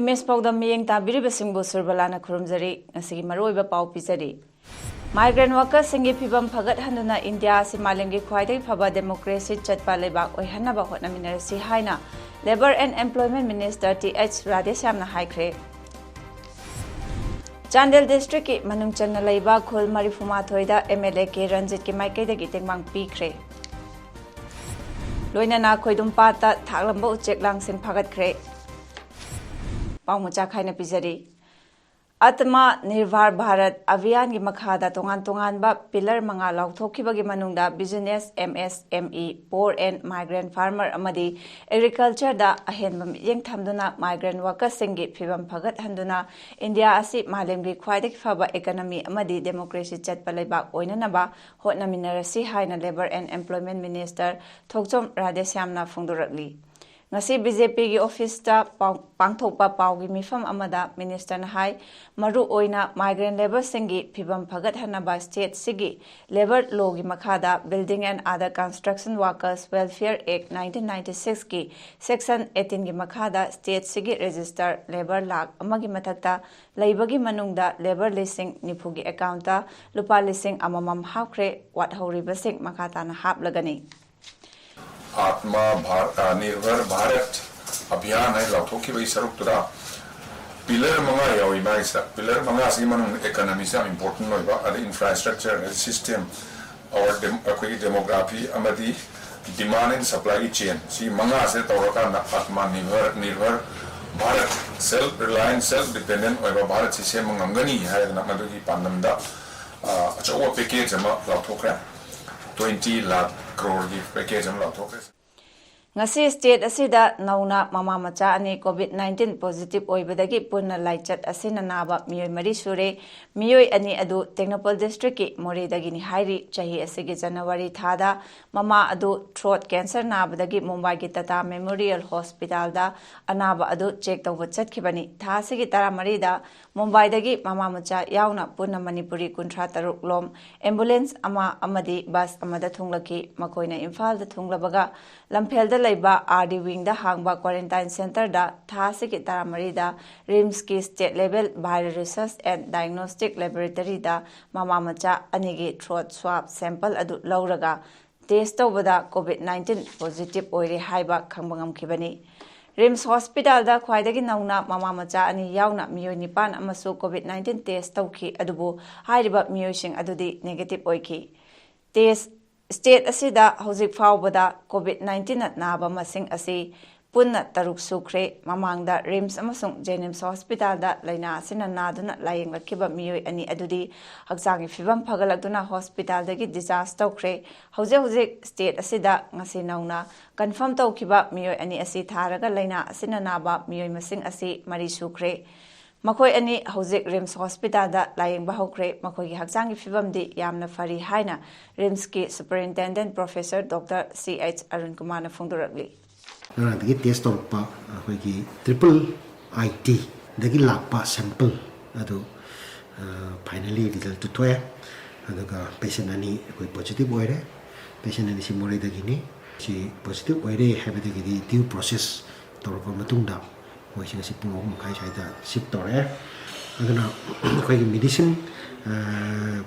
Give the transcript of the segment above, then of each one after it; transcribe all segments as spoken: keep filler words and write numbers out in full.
Image ꯄꯥꯎꯗꯝ ꯃꯤꯠꯌꯦꯡ ꯇꯥꯕꯤꯔꯤꯕꯁꯤꯡꯕꯨ ꯁꯨꯔꯕꯂꯥꯅ ꯈꯨꯔꯨꯝꯖꯔꯤ꯫ ꯉꯁꯤꯒꯤ ꯃꯔꯨꯑꯣꯏꯕ ꯄꯥꯎ ꯄꯤꯖꯔꯤ꯫ Migrant workersꯁꯤꯡꯒꯤ ꯐꯤꯕꯝ ꯐꯒꯠꯍꯟꯗꯨꯅ ꯏꯟꯗꯤꯌꯥ ꯑꯁꯤ ꯃꯥꯂꯦꯝꯒꯤ ꯈ꯭ꯋꯥꯏꯗꯒꯤ ꯐꯕ democracy ꯆꯠꯄ ꯂꯩꯕꯥꯛ ꯑꯣꯏꯍꯟꯅꯕ ꯍꯣꯠꯅꯃꯤꯟꯅꯔꯁꯤ ꯍꯥꯏꯅ Labour and Employment Minister T H ꯔꯥꯙꯦꯁ꯭ꯌꯥꯝꯅ ꯍꯥꯏꯈ꯭ꯔꯦ꯫ ꯆꯥꯟꯗꯦꯜ districtꯀꯤ ꯃꯅꯨꯡ ꯆꯟꯅ ꯂꯩꯕ ꯈꯨꯜ ꯃꯔꯤꯐꯨꯃꯥꯊꯣꯏꯗ ꯑꯦꯝ ꯑꯦꯜ ꯑꯦ ꯀꯦ ꯔꯟꯖꯤꯠꯀꯤ ꯃꯥꯏꯀꯩꯗꯒꯤ ꯇꯦꯡꯕꯥꯡ ꯄꯤꯈ꯭ꯔꯦ꯫ ꯂꯣꯏꯅꯅ ꯈꯣꯏꯗꯨꯝ ꯄꯥꯠꯇ ꯊꯥꯛꯂꯝꯕ ꯎꯆꯦꯛ ꯂꯥꯡꯁꯤꯡ ꯐꯥꯒꯠꯈ꯭ꯔꯦ꯫ ꯄꯥꯎ ꯃꯆꯥ ꯈꯥꯏꯅ ꯄꯤꯖꯔꯤ꯫ ꯑꯇꯃ ꯅꯤꯔꯚꯔ ꯚꯥꯔꯠ ꯑꯚꯤꯌꯥꯟꯒꯤ ꯃꯈꯥꯗ ꯇꯣꯉꯥꯟ ꯇꯣꯉꯥꯟꯕ pillar ꯃꯉꯥ ꯂꯥꯎꯊꯣꯛꯈꯤꯕꯒꯤ ꯃꯅꯨꯡꯗ business, M S M E, poor and migrant farmer ꯑꯃꯗꯤ agricultureꯗ ꯑꯍꯦꯟꯕ ꯃꯤꯠꯌꯦꯡ ꯊꯝꯗꯨꯅ migrant workersꯁꯤꯡꯒꯤ ꯐꯤꯕꯝ ꯐꯒꯠꯍꯟꯗꯨꯅ ꯏꯟꯗꯤꯌꯥ ꯑꯁꯤ ꯃꯥꯂꯦꯝꯒꯤ ꯈ꯭ꯋꯥꯏꯗꯒꯤ ꯐꯕ economy ꯑꯃꯗꯤ democracy ꯆꯠꯄ ꯂꯩꯕꯥꯛ ꯑꯣꯏꯅꯅꯕ ꯍꯣꯠꯅꯃꯤꯟꯅꯔꯁꯤ ꯍꯥꯏꯅ Labour and Employment Minister ꯊꯣꯛꯆꯣꯝ ꯔꯥꯙꯦꯁ꯭ꯌꯥꯝꯅ ꯐꯣꯡꯗꯣꯔꯛꯂꯤ꯫ ꯉꯁꯤ ꯕꯤ ꯖꯦ ꯄꯤꯒꯤ officeꯇ ꯄꯥꯎ-, ꯄꯥꯡꯊꯣꯛꯄ ꯄꯥꯎꯒꯤ ꯃꯤꯐꯝ ꯑꯃꯗ ministerꯅ ꯍꯥꯏ, ꯃꯔꯨ ꯑꯣꯏꯅ migrant labourꯁꯤꯡꯒꯤ ꯐꯤꯕꯝ ꯐꯒꯠꯍꯟꯅꯕ stateꯁꯤꯒꯤ labour lawꯒꯤ ꯃꯈꯥꯗ Building and Other Construction Workers Welfare Act nineteen ninety sixꯀꯤ section eighteenꯒꯤ ꯃꯈꯥꯗ stateꯁꯤꯒꯤ register labour ꯂꯥꯈ ꯑꯃꯒꯤ ꯃꯊꯛꯇ ꯂꯩꯕꯒꯤ ꯃꯅꯨꯡꯗ labour ꯂꯤꯁꯤꯡ ꯅꯤꯐꯨꯒꯤ accountꯇ ꯂꯨꯄꯥ ꯂꯤꯁꯤꯡ ꯑꯃꯃꯝ ꯍꯥꯞꯈ꯭ꯔꯦ, ꯋꯥꯠꯍꯧꯔꯤꯕꯁꯤꯡ ꯃꯈꯥ ꯇꯥꯅ ꯍꯥꯞꯂꯒꯅꯤ꯫ ꯑꯥꯠꯃꯥ ꯚꯥꯔ-, ꯑ, ꯅꯤꯔꯚꯔ ꯚꯥꯔꯠ ꯑꯚꯤꯌꯥꯟ ꯍꯥꯏꯅ ꯂꯥꯎꯊꯣꯛꯈꯤꯕꯒꯤ ꯁꯔꯨꯛꯇꯨꯗ pillar ꯃꯉꯥ ꯌꯥꯎꯏ ꯃꯥꯒꯤꯁꯤꯗ꯫ Pillar ꯃꯉꯥꯁꯤꯒꯤ ꯃꯅꯨꯡꯗ economyꯁꯦ ꯌꯥꯝ important ꯑꯣꯏꯕ, ꯑꯗꯩ infrastructure, ꯑꯗꯩ system, our dem-, ꯑꯩꯈꯣꯏꯒꯤ demography ꯑꯃꯗꯤ demand and supplyꯒꯤ chain, ꯁꯤ ꯃꯉꯥꯁꯦ ꯇꯧꯔꯀꯥꯟꯗ ꯑꯥꯠꯃꯥ Nirbhar, Nirbhar Bharat, self reliant, self dependent ꯑꯣꯏꯕ ꯚꯥꯔꯠꯁꯤ ꯁꯦꯝꯕ ꯉꯝꯒꯅꯤ ꯍꯥꯏꯗꯅ ꯃꯗꯨꯒꯤ ꯄꯥꯟꯗꯝꯗ, ꯑ, ꯑꯆꯧꯕ package ꯑꯃ ꯂꯥꯎꯊꯣꯛꯈ꯭ꯔꯦ꯫ Twenty lakh crore ꯒꯤ package ꯑꯃ ꯂꯥꯎꯊꯣꯛꯈ꯭ꯔꯦ꯫ ꯉꯁꯤ state ꯑꯁꯤꯗ ꯅꯧꯅ ꯃꯃꯥ ꯃꯆꯥ ꯑꯅꯤ COVID nineteen positive ꯑꯣꯏꯕꯗꯒꯤ ꯄꯨꯟꯅ ꯂꯥꯏꯆꯠ ꯑꯁꯤꯅ ꯅꯥꯕ ꯃꯤꯑꯣꯏ ꯃꯔꯤ ꯁꯨꯔꯦ꯫ ꯃꯤꯑꯣꯏ ꯑꯅꯤ ꯑꯗꯨ ꯇꯦꯡꯅꯧꯄꯜ district ꯀꯤ ꯃꯣꯔꯦꯗꯒꯤꯅꯤ ꯍꯥꯏꯔꯤ꯫ ꯆꯍꯤ ꯑꯁꯤꯒꯤ January ꯊꯥꯗ ꯃꯃꯥ ꯑꯗꯨ throat cancer ꯅꯥꯕꯗꯒꯤ ꯃꯨꯝꯕꯥꯏꯒꯤ Tata Memorial Hospital ꯗ ꯑꯅꯥꯕ ꯑꯗꯨ check ꯇꯧꯕ ꯆꯠꯈꯤꯕꯅꯤ꯫ ꯊꯥ ꯑꯁꯤꯒꯤ ꯇꯔꯥꯃꯔꯤꯗ ꯃꯨꯝꯕꯥꯏꯗꯒꯤ ꯃꯃꯥ ꯃꯆꯥ ꯌꯥꯎꯅ ꯄꯨꯟꯅ ꯃꯅꯤꯄꯨꯔꯤ ꯀꯨꯟꯊ꯭ꯔꯥ ꯇꯔꯨꯛ ꯂꯣꯝ ambulance ꯑꯃ ꯑꯃꯗꯤ bus ꯑꯃꯗ ꯊꯨꯡꯂꯛꯈꯤ꯫ ꯃꯈꯣꯏꯅ ꯏꯝꯐꯥꯜꯗ ꯊꯨꯡꯂꯕꯒ ꯂꯝꯐꯦꯜꯗ ꯂꯩꯕ R D wing ꯗ ꯍꯥꯡꯕ quarantine center ꯗ ꯊꯥ ꯑꯁꯤꯒꯤ ꯇꯔꯥꯃꯔꯤꯗ RIMS ꯀꯤ state level viral research and diagnostic laboratory ꯗ ꯃꯃꯥ ꯃꯆꯥ ꯑꯅꯤꯒꯤ throat swab sample ꯑꯗꯨ ꯂꯧꯔꯒ test ꯇꯧꯕꯗ COVID nineteen positive ꯑꯣꯏꯔꯦ ꯍꯥꯏꯕ ꯈꯪꯕ ꯉꯝꯈꯤꯕꯅꯤ꯫ RIMS hospital ꯗ ꯈ꯭ꯋꯥꯏꯗꯒꯤ ꯅꯧꯅ ꯃꯃꯥ ꯃꯆꯥ ꯑꯅꯤ ꯌꯥꯎꯅ ꯃꯤꯑꯣꯏ ꯅꯤꯄꯥꯟ ꯑꯃꯁꯨ COVID nineteen test ꯇꯧꯈꯤ, ꯑꯗꯨꯕꯨ ꯍꯥꯏꯔꯤꯕ ꯃꯤꯑꯣꯏꯁꯤꯡ ꯑꯗꯨꯗꯤ negative ꯑꯣꯏꯈꯤ꯫ Test state ꯑꯁꯤꯗ ꯍꯧꯖꯤꯛ ꯐꯥꯎꯕꯗ COVID nineteen ꯅ ꯅꯥꯕ ꯃꯁꯤꯡ ꯑꯁꯤ ꯄꯨꯟꯅ ꯇꯔꯨꯛ ꯁꯨꯈ꯭ꯔꯦ꯫ ꯃꯃꯥꯡꯗ RIMS ꯑꯃꯁꯨꯡ JNIMS hospital ꯗ ꯂꯥꯏꯅꯥ ꯑꯁꯤꯅ ꯅꯥꯗꯨꯅ ꯂꯥꯌꯦꯡꯂꯛꯈꯤꯕ ꯃꯤꯑꯣꯏ ꯑꯅꯤ ꯑꯗꯨꯗꯤ ꯍꯛꯆꯥꯡꯒꯤ ꯐꯤꯕꯝ ꯐꯒꯠꯂꯛꯇꯨꯅ hospital ꯗꯒꯤ discharge ꯇꯧꯈ꯭ꯔꯦ꯫ ꯍꯧꯖꯤꯛ ꯍꯧꯖꯤꯛ state ꯑꯁꯤꯗ ꯉꯁꯤ ꯅꯧꯅ confirm ꯇꯧꯈꯤꯕ ꯃꯤꯑꯣꯏ ꯑꯅꯤ ꯑꯁꯤ ꯊꯥꯔꯒ ꯂꯥꯏꯅꯥ ꯑꯁꯤꯅ ꯅꯥꯕ ꯃꯤꯑꯣꯏ ꯃꯁꯤꯡ ꯑꯁꯤ ꯃꯔꯤ ꯁꯨꯈ꯭ꯔꯦ꯫ ꯃꯈꯣꯏ ꯑꯅꯤ ꯍꯧꯖꯤꯛ RIMS hospital ꯗ ꯂꯥꯌꯦꯡꯕ ꯍꯧꯈ꯭ꯔꯦ꯫ ꯃꯈꯣꯏꯒꯤ ꯍꯛꯆꯥꯡꯒꯤ ꯐꯤꯕꯝꯗꯤ ꯌꯥꯝꯅ ꯐꯔꯤ ꯍꯥꯏꯅ RIMS ꯀꯤ superintendent professor Doctor C H Arun ꯀꯨꯃꯥꯔꯅ ꯐꯣꯡꯗꯣꯔꯛꯂꯤ꯫ ꯉꯔꯥꯡꯗꯒꯤ test ꯇꯧꯔꯛꯄ ꯑꯩꯈꯣꯏꯒꯤ triple I T ꯗꯒꯤ ꯂꯥꯛꯄ sample ꯑꯗꯨ, ꯑ, finally result ꯇꯨ ꯊꯣꯛꯑꯦ꯫ ꯑꯗꯨꯒ patient ꯑꯅꯤ ꯑꯩꯈꯣꯏ positive ꯑꯣꯏꯔꯦ꯫ Patient ꯑꯅꯤꯁꯤ ꯃꯣꯔꯦꯗꯒꯤꯅꯤ꯫ ꯁꯤ positive ꯑꯣꯏꯔꯦ ꯍꯥꯏꯕꯗꯒꯤꯗꯤ due process ꯇꯧꯔꯕ ꯃꯇꯨꯡꯗ ꯃꯣꯏꯁꯤ ꯉꯁꯤ ꯄꯨꯡ ꯑꯍꯨꯝ ꯃꯈꯥꯏ ꯁ꯭ꯋꯥꯏꯗ shift ꯇꯧꯔꯛꯑꯦ꯫ ꯑꯗꯨꯅ ꯑꯩꯈꯣꯏꯒꯤ medicine, ꯑ,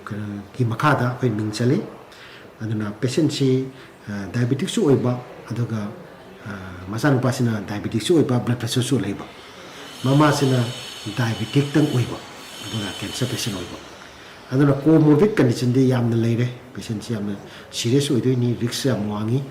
ꯀꯩꯅꯣꯒꯤ ꯃꯈꯥꯗ ꯑꯩꯈꯣꯏ ꯃꯤꯡ ꯆꯜꯂꯤ꯫ ꯑꯗꯨꯅ patientꯁꯤ, ꯑ, diabeticꯁꯨ ꯑꯣꯏꯕ, ꯑꯗꯨꯒ, ꯑ, ꯃꯆꯥꯅꯨꯄꯥꯁꯤꯅ diabeticꯁꯨ ꯑꯣꯏꯕ, blood pressureꯁꯨ ꯂꯩꯕ꯫ ꯃꯃꯥꯁꯤꯅ diabeticꯇꯪ ꯑꯣꯏꯕ, ꯑꯗꯨꯒ cancer patient ꯑꯣꯏꯕ꯫ ꯑꯗꯨꯅ comorbid conditionꯗꯤ ꯌꯥꯝꯅ ꯂꯩꯔꯦ꯫ Patientꯁꯤ ꯌꯥꯝꯅ serious ꯑꯣꯏꯗꯣꯏꯅꯤ, risk ꯌꯥꯝ ꯋꯥꯡꯉꯤ꯫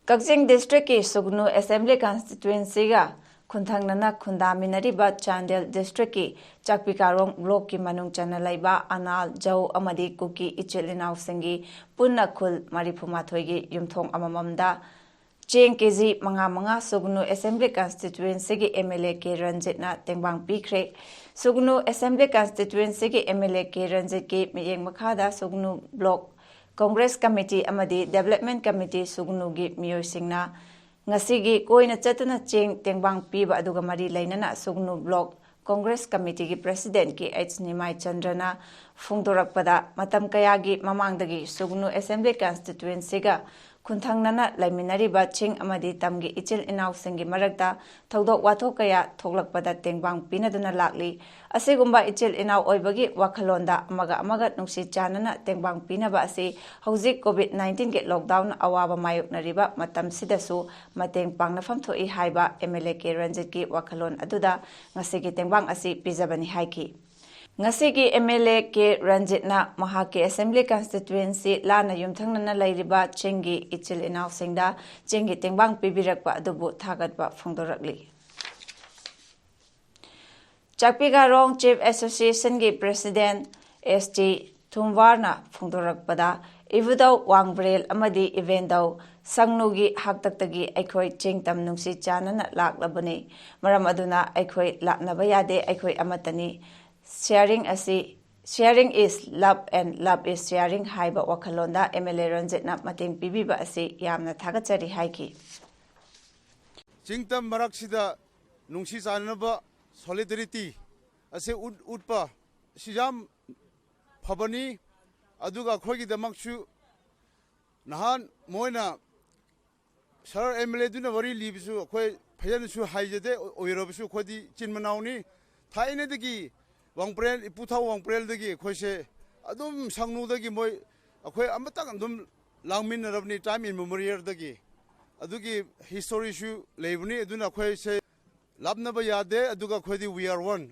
ꯀꯛꯆꯤꯡ districtꯀꯤ ꯁꯨꯒꯅꯨ assembly constituencyꯒ ꯈꯨꯟꯊꯪꯅꯅ ꯈꯨꯟꯗꯥꯃꯤꯟꯅꯔꯤꯕ ꯆꯥꯟꯗꯦꯜ districtꯀꯤ ꯆꯥꯛꯄꯤꯀꯥꯔꯣꯡ blockꯀꯤ ꯃꯅꯨꯡ ꯆꯟꯅ ꯂꯩꯕ ꯑꯅꯥꯜ, ꯖꯧ ꯑꯃꯗꯤ ꯀꯨꯀꯤ ꯏꯆꯤꯜ ꯏꯅꯥꯎꯁꯤꯡꯒꯤ ꯄꯨꯟꯅ ꯈꯨꯜ ꯃꯔꯤꯐꯨ ꯃꯥꯊꯣꯏꯒꯤ ꯌꯨꯝꯊꯣꯡ ꯑꯃꯃꯝꯗ ꯆꯦꯡ ꯀꯦ ꯖꯤ ꯃꯉꯥ ꯃꯉꯥ ꯁꯨꯒꯅꯨ ꯑꯦꯁꯦꯝꯕ꯭ꯂꯤ ꯀꯟꯁꯇꯤꯇ꯭ꯋꯦꯟꯁꯤꯒꯤ ꯑꯦꯝ ꯑꯦꯜ ꯑꯦ ꯀꯦ ꯔꯟꯖꯤꯠꯅ ꯇꯦꯡꯕꯥꯡ ꯄꯤꯈ꯭ꯔꯦ꯫ ꯁꯨꯒꯅꯨ ꯑꯦꯁꯦꯝꯕ꯭ꯂꯤ ꯀꯟꯁꯇꯤꯇ꯭ꯋꯦꯟꯁꯤꯒꯤ ꯑꯦꯝ ꯑꯦꯜ ꯑꯦ ꯀꯦ ꯔꯟꯖꯤꯠꯀꯤ ꯃꯤꯠꯌꯦꯡ ꯃꯈꯥꯗ ꯁꯨꯒꯅꯨ ꯕ꯭ꯂꯣꯛ ꯀꯣꯡꯒ꯭ꯔꯦꯁ ꯀꯃꯤꯇꯤ ꯑꯃꯗꯤ ꯗꯦꯕꯂꯞꯃꯦꯟ ꯀꯃꯤꯇꯤ ꯁꯨꯒꯅꯨꯒꯤ ꯃꯤꯑꯣꯏꯁꯤꯡꯅ ꯉꯁꯤꯒꯤ ꯀꯣꯏꯅ ꯆꯠꯇꯨꯅ ꯆꯦꯡ ꯇꯦꯡꯕꯥꯡ ꯄꯤꯕ ꯑꯗꯨꯒ ꯃꯔꯤ ꯂꯩꯅꯅ ꯁꯨꯒꯅꯨ ꯕ꯭ꯂꯣꯛ ꯀꯣꯡꯒ꯭ꯔꯦꯁ ꯀꯃꯤꯇꯤꯒꯤ ꯄ꯭ꯔꯦꯁꯤꯗꯦꯟꯠ ꯀꯦ ꯑꯩꯆ ꯅꯤꯃꯥꯏ ꯆꯟꯗ꯭ꯔꯅ ꯐꯣꯡꯗꯣꯔꯛꯄꯗ, ꯃꯇꯝ ꯀꯌꯥꯒꯤ ꯃꯃꯥꯡꯗꯒꯤ ꯁꯨꯒꯅꯨ ꯑꯦꯁꯦꯝꯕ꯭ꯂꯤ ꯀꯟꯁꯇꯤꯇ꯭ꯋꯦꯟꯁꯤꯒ ꯈꯨꯟꯊꯪꯅꯅ ꯂꯩꯃꯤꯟꯅꯔꯤꯕ ꯆꯤꯡ ꯑꯃꯗꯤ ꯇꯝꯒꯤ ꯏꯆꯤꯜ ꯏꯅꯥꯎꯁꯤꯡꯒꯤ ꯃꯔꯛꯇ ꯊꯧꯗꯣꯛ ꯋꯥꯊꯣꯛ ꯀꯌꯥ ꯊꯣꯛꯂꯛꯄꯗ ꯇꯦꯡꯕꯥꯡ ꯄꯤꯅꯗꯨꯅ ꯂꯥꯛꯂꯤ꯫ ꯑꯁꯤꯒꯨꯝꯕ ꯏꯆꯤꯜ ꯏꯅꯥꯎ ꯑꯣꯏꯕꯒꯤ ꯋꯥꯈꯜꯂꯣꯟꯗ ꯑꯃꯒ ꯑꯃꯒ ꯅꯨꯡꯁꯤ ꯆꯥꯟꯅꯅ ꯇꯦꯡꯕꯥꯡ ꯄꯤꯅꯕ ꯑꯁꯤ ꯍꯧꯖꯤꯛ ꯀꯣꯚꯤꯗ ꯅꯥꯏꯟꯇꯤꯟꯒꯤ ꯂꯣꯛꯗꯥꯎꯟ ꯑꯋꯥꯕ ꯃꯥꯌꯣꯛꯅꯔꯤꯕ ꯃꯇꯝꯁꯤꯗꯁꯨ ꯃꯇꯦꯡ ꯄꯥꯡꯅꯐꯝ ꯊꯣꯛꯏ ꯍꯥꯏꯕ ꯑꯦꯝ ꯑꯦꯜ ꯑꯦ ꯀꯦ ꯔꯟꯖꯤꯠꯀꯤ ꯋꯥꯈꯜꯂꯣꯟ ꯑꯗꯨꯗ ꯉꯁꯤꯒꯤ ꯇꯦꯡꯕꯥꯡ ꯑꯁꯤ ꯄꯤꯖꯕꯅꯤ ꯍꯥꯏꯈꯤ꯫ ꯉꯁꯤꯒꯤ ꯑꯦꯝ ꯑꯦꯜ ꯑꯦ ꯀꯦ ꯔꯟꯖꯤꯠꯅ ꯃꯍꯥꯛꯀꯤ ꯑꯦꯁꯦꯝꯕ꯭ꯂꯤ ꯀꯟꯁꯇꯤꯇ꯭ꯋꯦꯟꯁꯤ ꯂꯥꯟꯅ ꯌꯨꯝꯊꯪꯅꯅ ꯂꯩꯔꯤꯕ ꯆꯤꯡꯒꯤ ꯏꯆꯤꯜ ꯏꯅꯥꯎꯁꯤꯡꯗ ꯆꯦꯡꯒꯤ ꯇꯦꯡꯕꯥꯡ ꯄꯤꯕꯤꯔꯛꯄ ꯑꯗꯨꯕꯨ ꯊꯥꯒꯠꯄ ꯐꯣꯡꯗꯣꯔꯛꯂꯤ꯫ ꯆꯥꯛꯄꯤꯒꯥꯔꯣꯡ ꯆꯤꯐ ꯑꯦꯁꯣꯁꯤꯌꯦꯁꯟꯒꯤ ꯄ꯭ꯔꯦꯁꯤꯗꯦꯟꯠ ꯑꯦꯁ ꯇꯤ ꯊꯨꯝꯋꯥꯔꯅ ꯐꯣꯡꯗꯣꯔꯛꯄꯗ, ꯏꯕꯨꯙꯧ ꯋꯥꯡꯕ꯭ꯔꯦꯜ ꯑꯃꯗꯤ ꯏꯕꯦꯟꯗꯧ ꯁꯪꯅꯨꯒꯤ ꯍꯥꯛꯇꯛꯇꯒꯤ ꯑꯩꯈꯣꯏ ꯆꯤꯡꯇꯝ ꯅꯨꯡꯁꯤ ꯆꯥꯟꯅꯅ ꯂꯥꯛꯂꯕꯅꯤ꯫ ꯃꯔꯝ ꯑꯗꯨꯅ ꯑꯩꯈꯣꯏ ꯂꯥꯞꯅꯕ ꯌꯥꯗꯦ, ꯑꯩꯈꯣꯏ ꯑꯃꯠꯇꯅꯤ꯫ Sharing ꯑꯁꯤ, "Sharing is love and love is sharing" ꯍꯥꯏꯕ ꯋꯥꯈꯜꯂꯣꯟꯗ ꯑꯦꯝ ꯑꯦꯜ ꯑꯦ ꯔꯟꯖꯤꯠꯅ ꯃꯇꯦꯡ ꯄꯤꯕꯤꯕ ꯑꯁꯤ ꯌꯥꯝꯅ ꯊꯥꯒꯠꯆꯔꯤ ꯍꯥꯏꯈꯤ꯫ ꯆꯤꯡꯇꯝ ꯃꯔꯛꯁꯤꯗ ꯅꯨꯡꯁꯤ ꯆꯥꯟꯅꯕ, solidarity ꯑꯁꯤ ꯎꯠ-, ꯎꯠꯄ ꯑꯁꯤ ꯌꯥꯝ ꯐꯕꯅꯤ꯫ ꯑꯗꯨꯒ ꯑꯩꯈꯣꯏꯒꯤꯗꯃꯛꯁꯨ ꯅꯍꯥꯟ ꯃꯣꯏꯅ ꯁꯥꯔ ꯑꯦꯝ ꯑꯦꯜ ꯑꯦꯗꯨꯅ ꯋꯥꯔꯤ ꯂꯤꯕꯁꯨ ꯑꯩꯈꯣꯏ ꯐꯖꯅꯁꯨ ꯍꯥꯏꯖꯗꯦ, ꯑꯣꯏꯔꯕꯁꯨ ꯑꯩꯈꯣꯏꯗꯤ ꯏꯆꯤꯟ ꯃꯅꯥꯎꯅꯤ꯫ ꯊꯥꯏꯅꯗꯒꯤ ꯋꯥꯡꯄ꯭ꯔꯦꯜ, ꯏꯄꯨꯊꯧ ꯋꯥꯡꯄ꯭ꯔꯦꯜꯗꯒꯤ ꯑꯩꯈꯣꯏꯁꯦ ꯑꯗꯨꯝ ꯁꯪꯅꯨꯗꯒꯤ ꯃꯣꯏ, ꯑꯩꯈꯣꯏ ꯑꯃꯇꯪ ꯑꯗꯨꯝ ꯂꯥꯡꯃꯤꯟꯅꯔꯕꯅꯤ, time immemorialꯗꯒꯤ꯫ ꯑꯗꯨꯒꯤ historyꯁꯨ ꯂꯩꯕꯅꯤ꯫ ꯑꯗꯨꯅ ꯑꯩꯈꯣꯏꯁꯦ ꯂꯥꯞꯅꯕ ꯌꯥꯗꯦ, ꯑꯗꯨꯒ ꯑꯩꯈꯣꯏꯗꯤ we are one꯫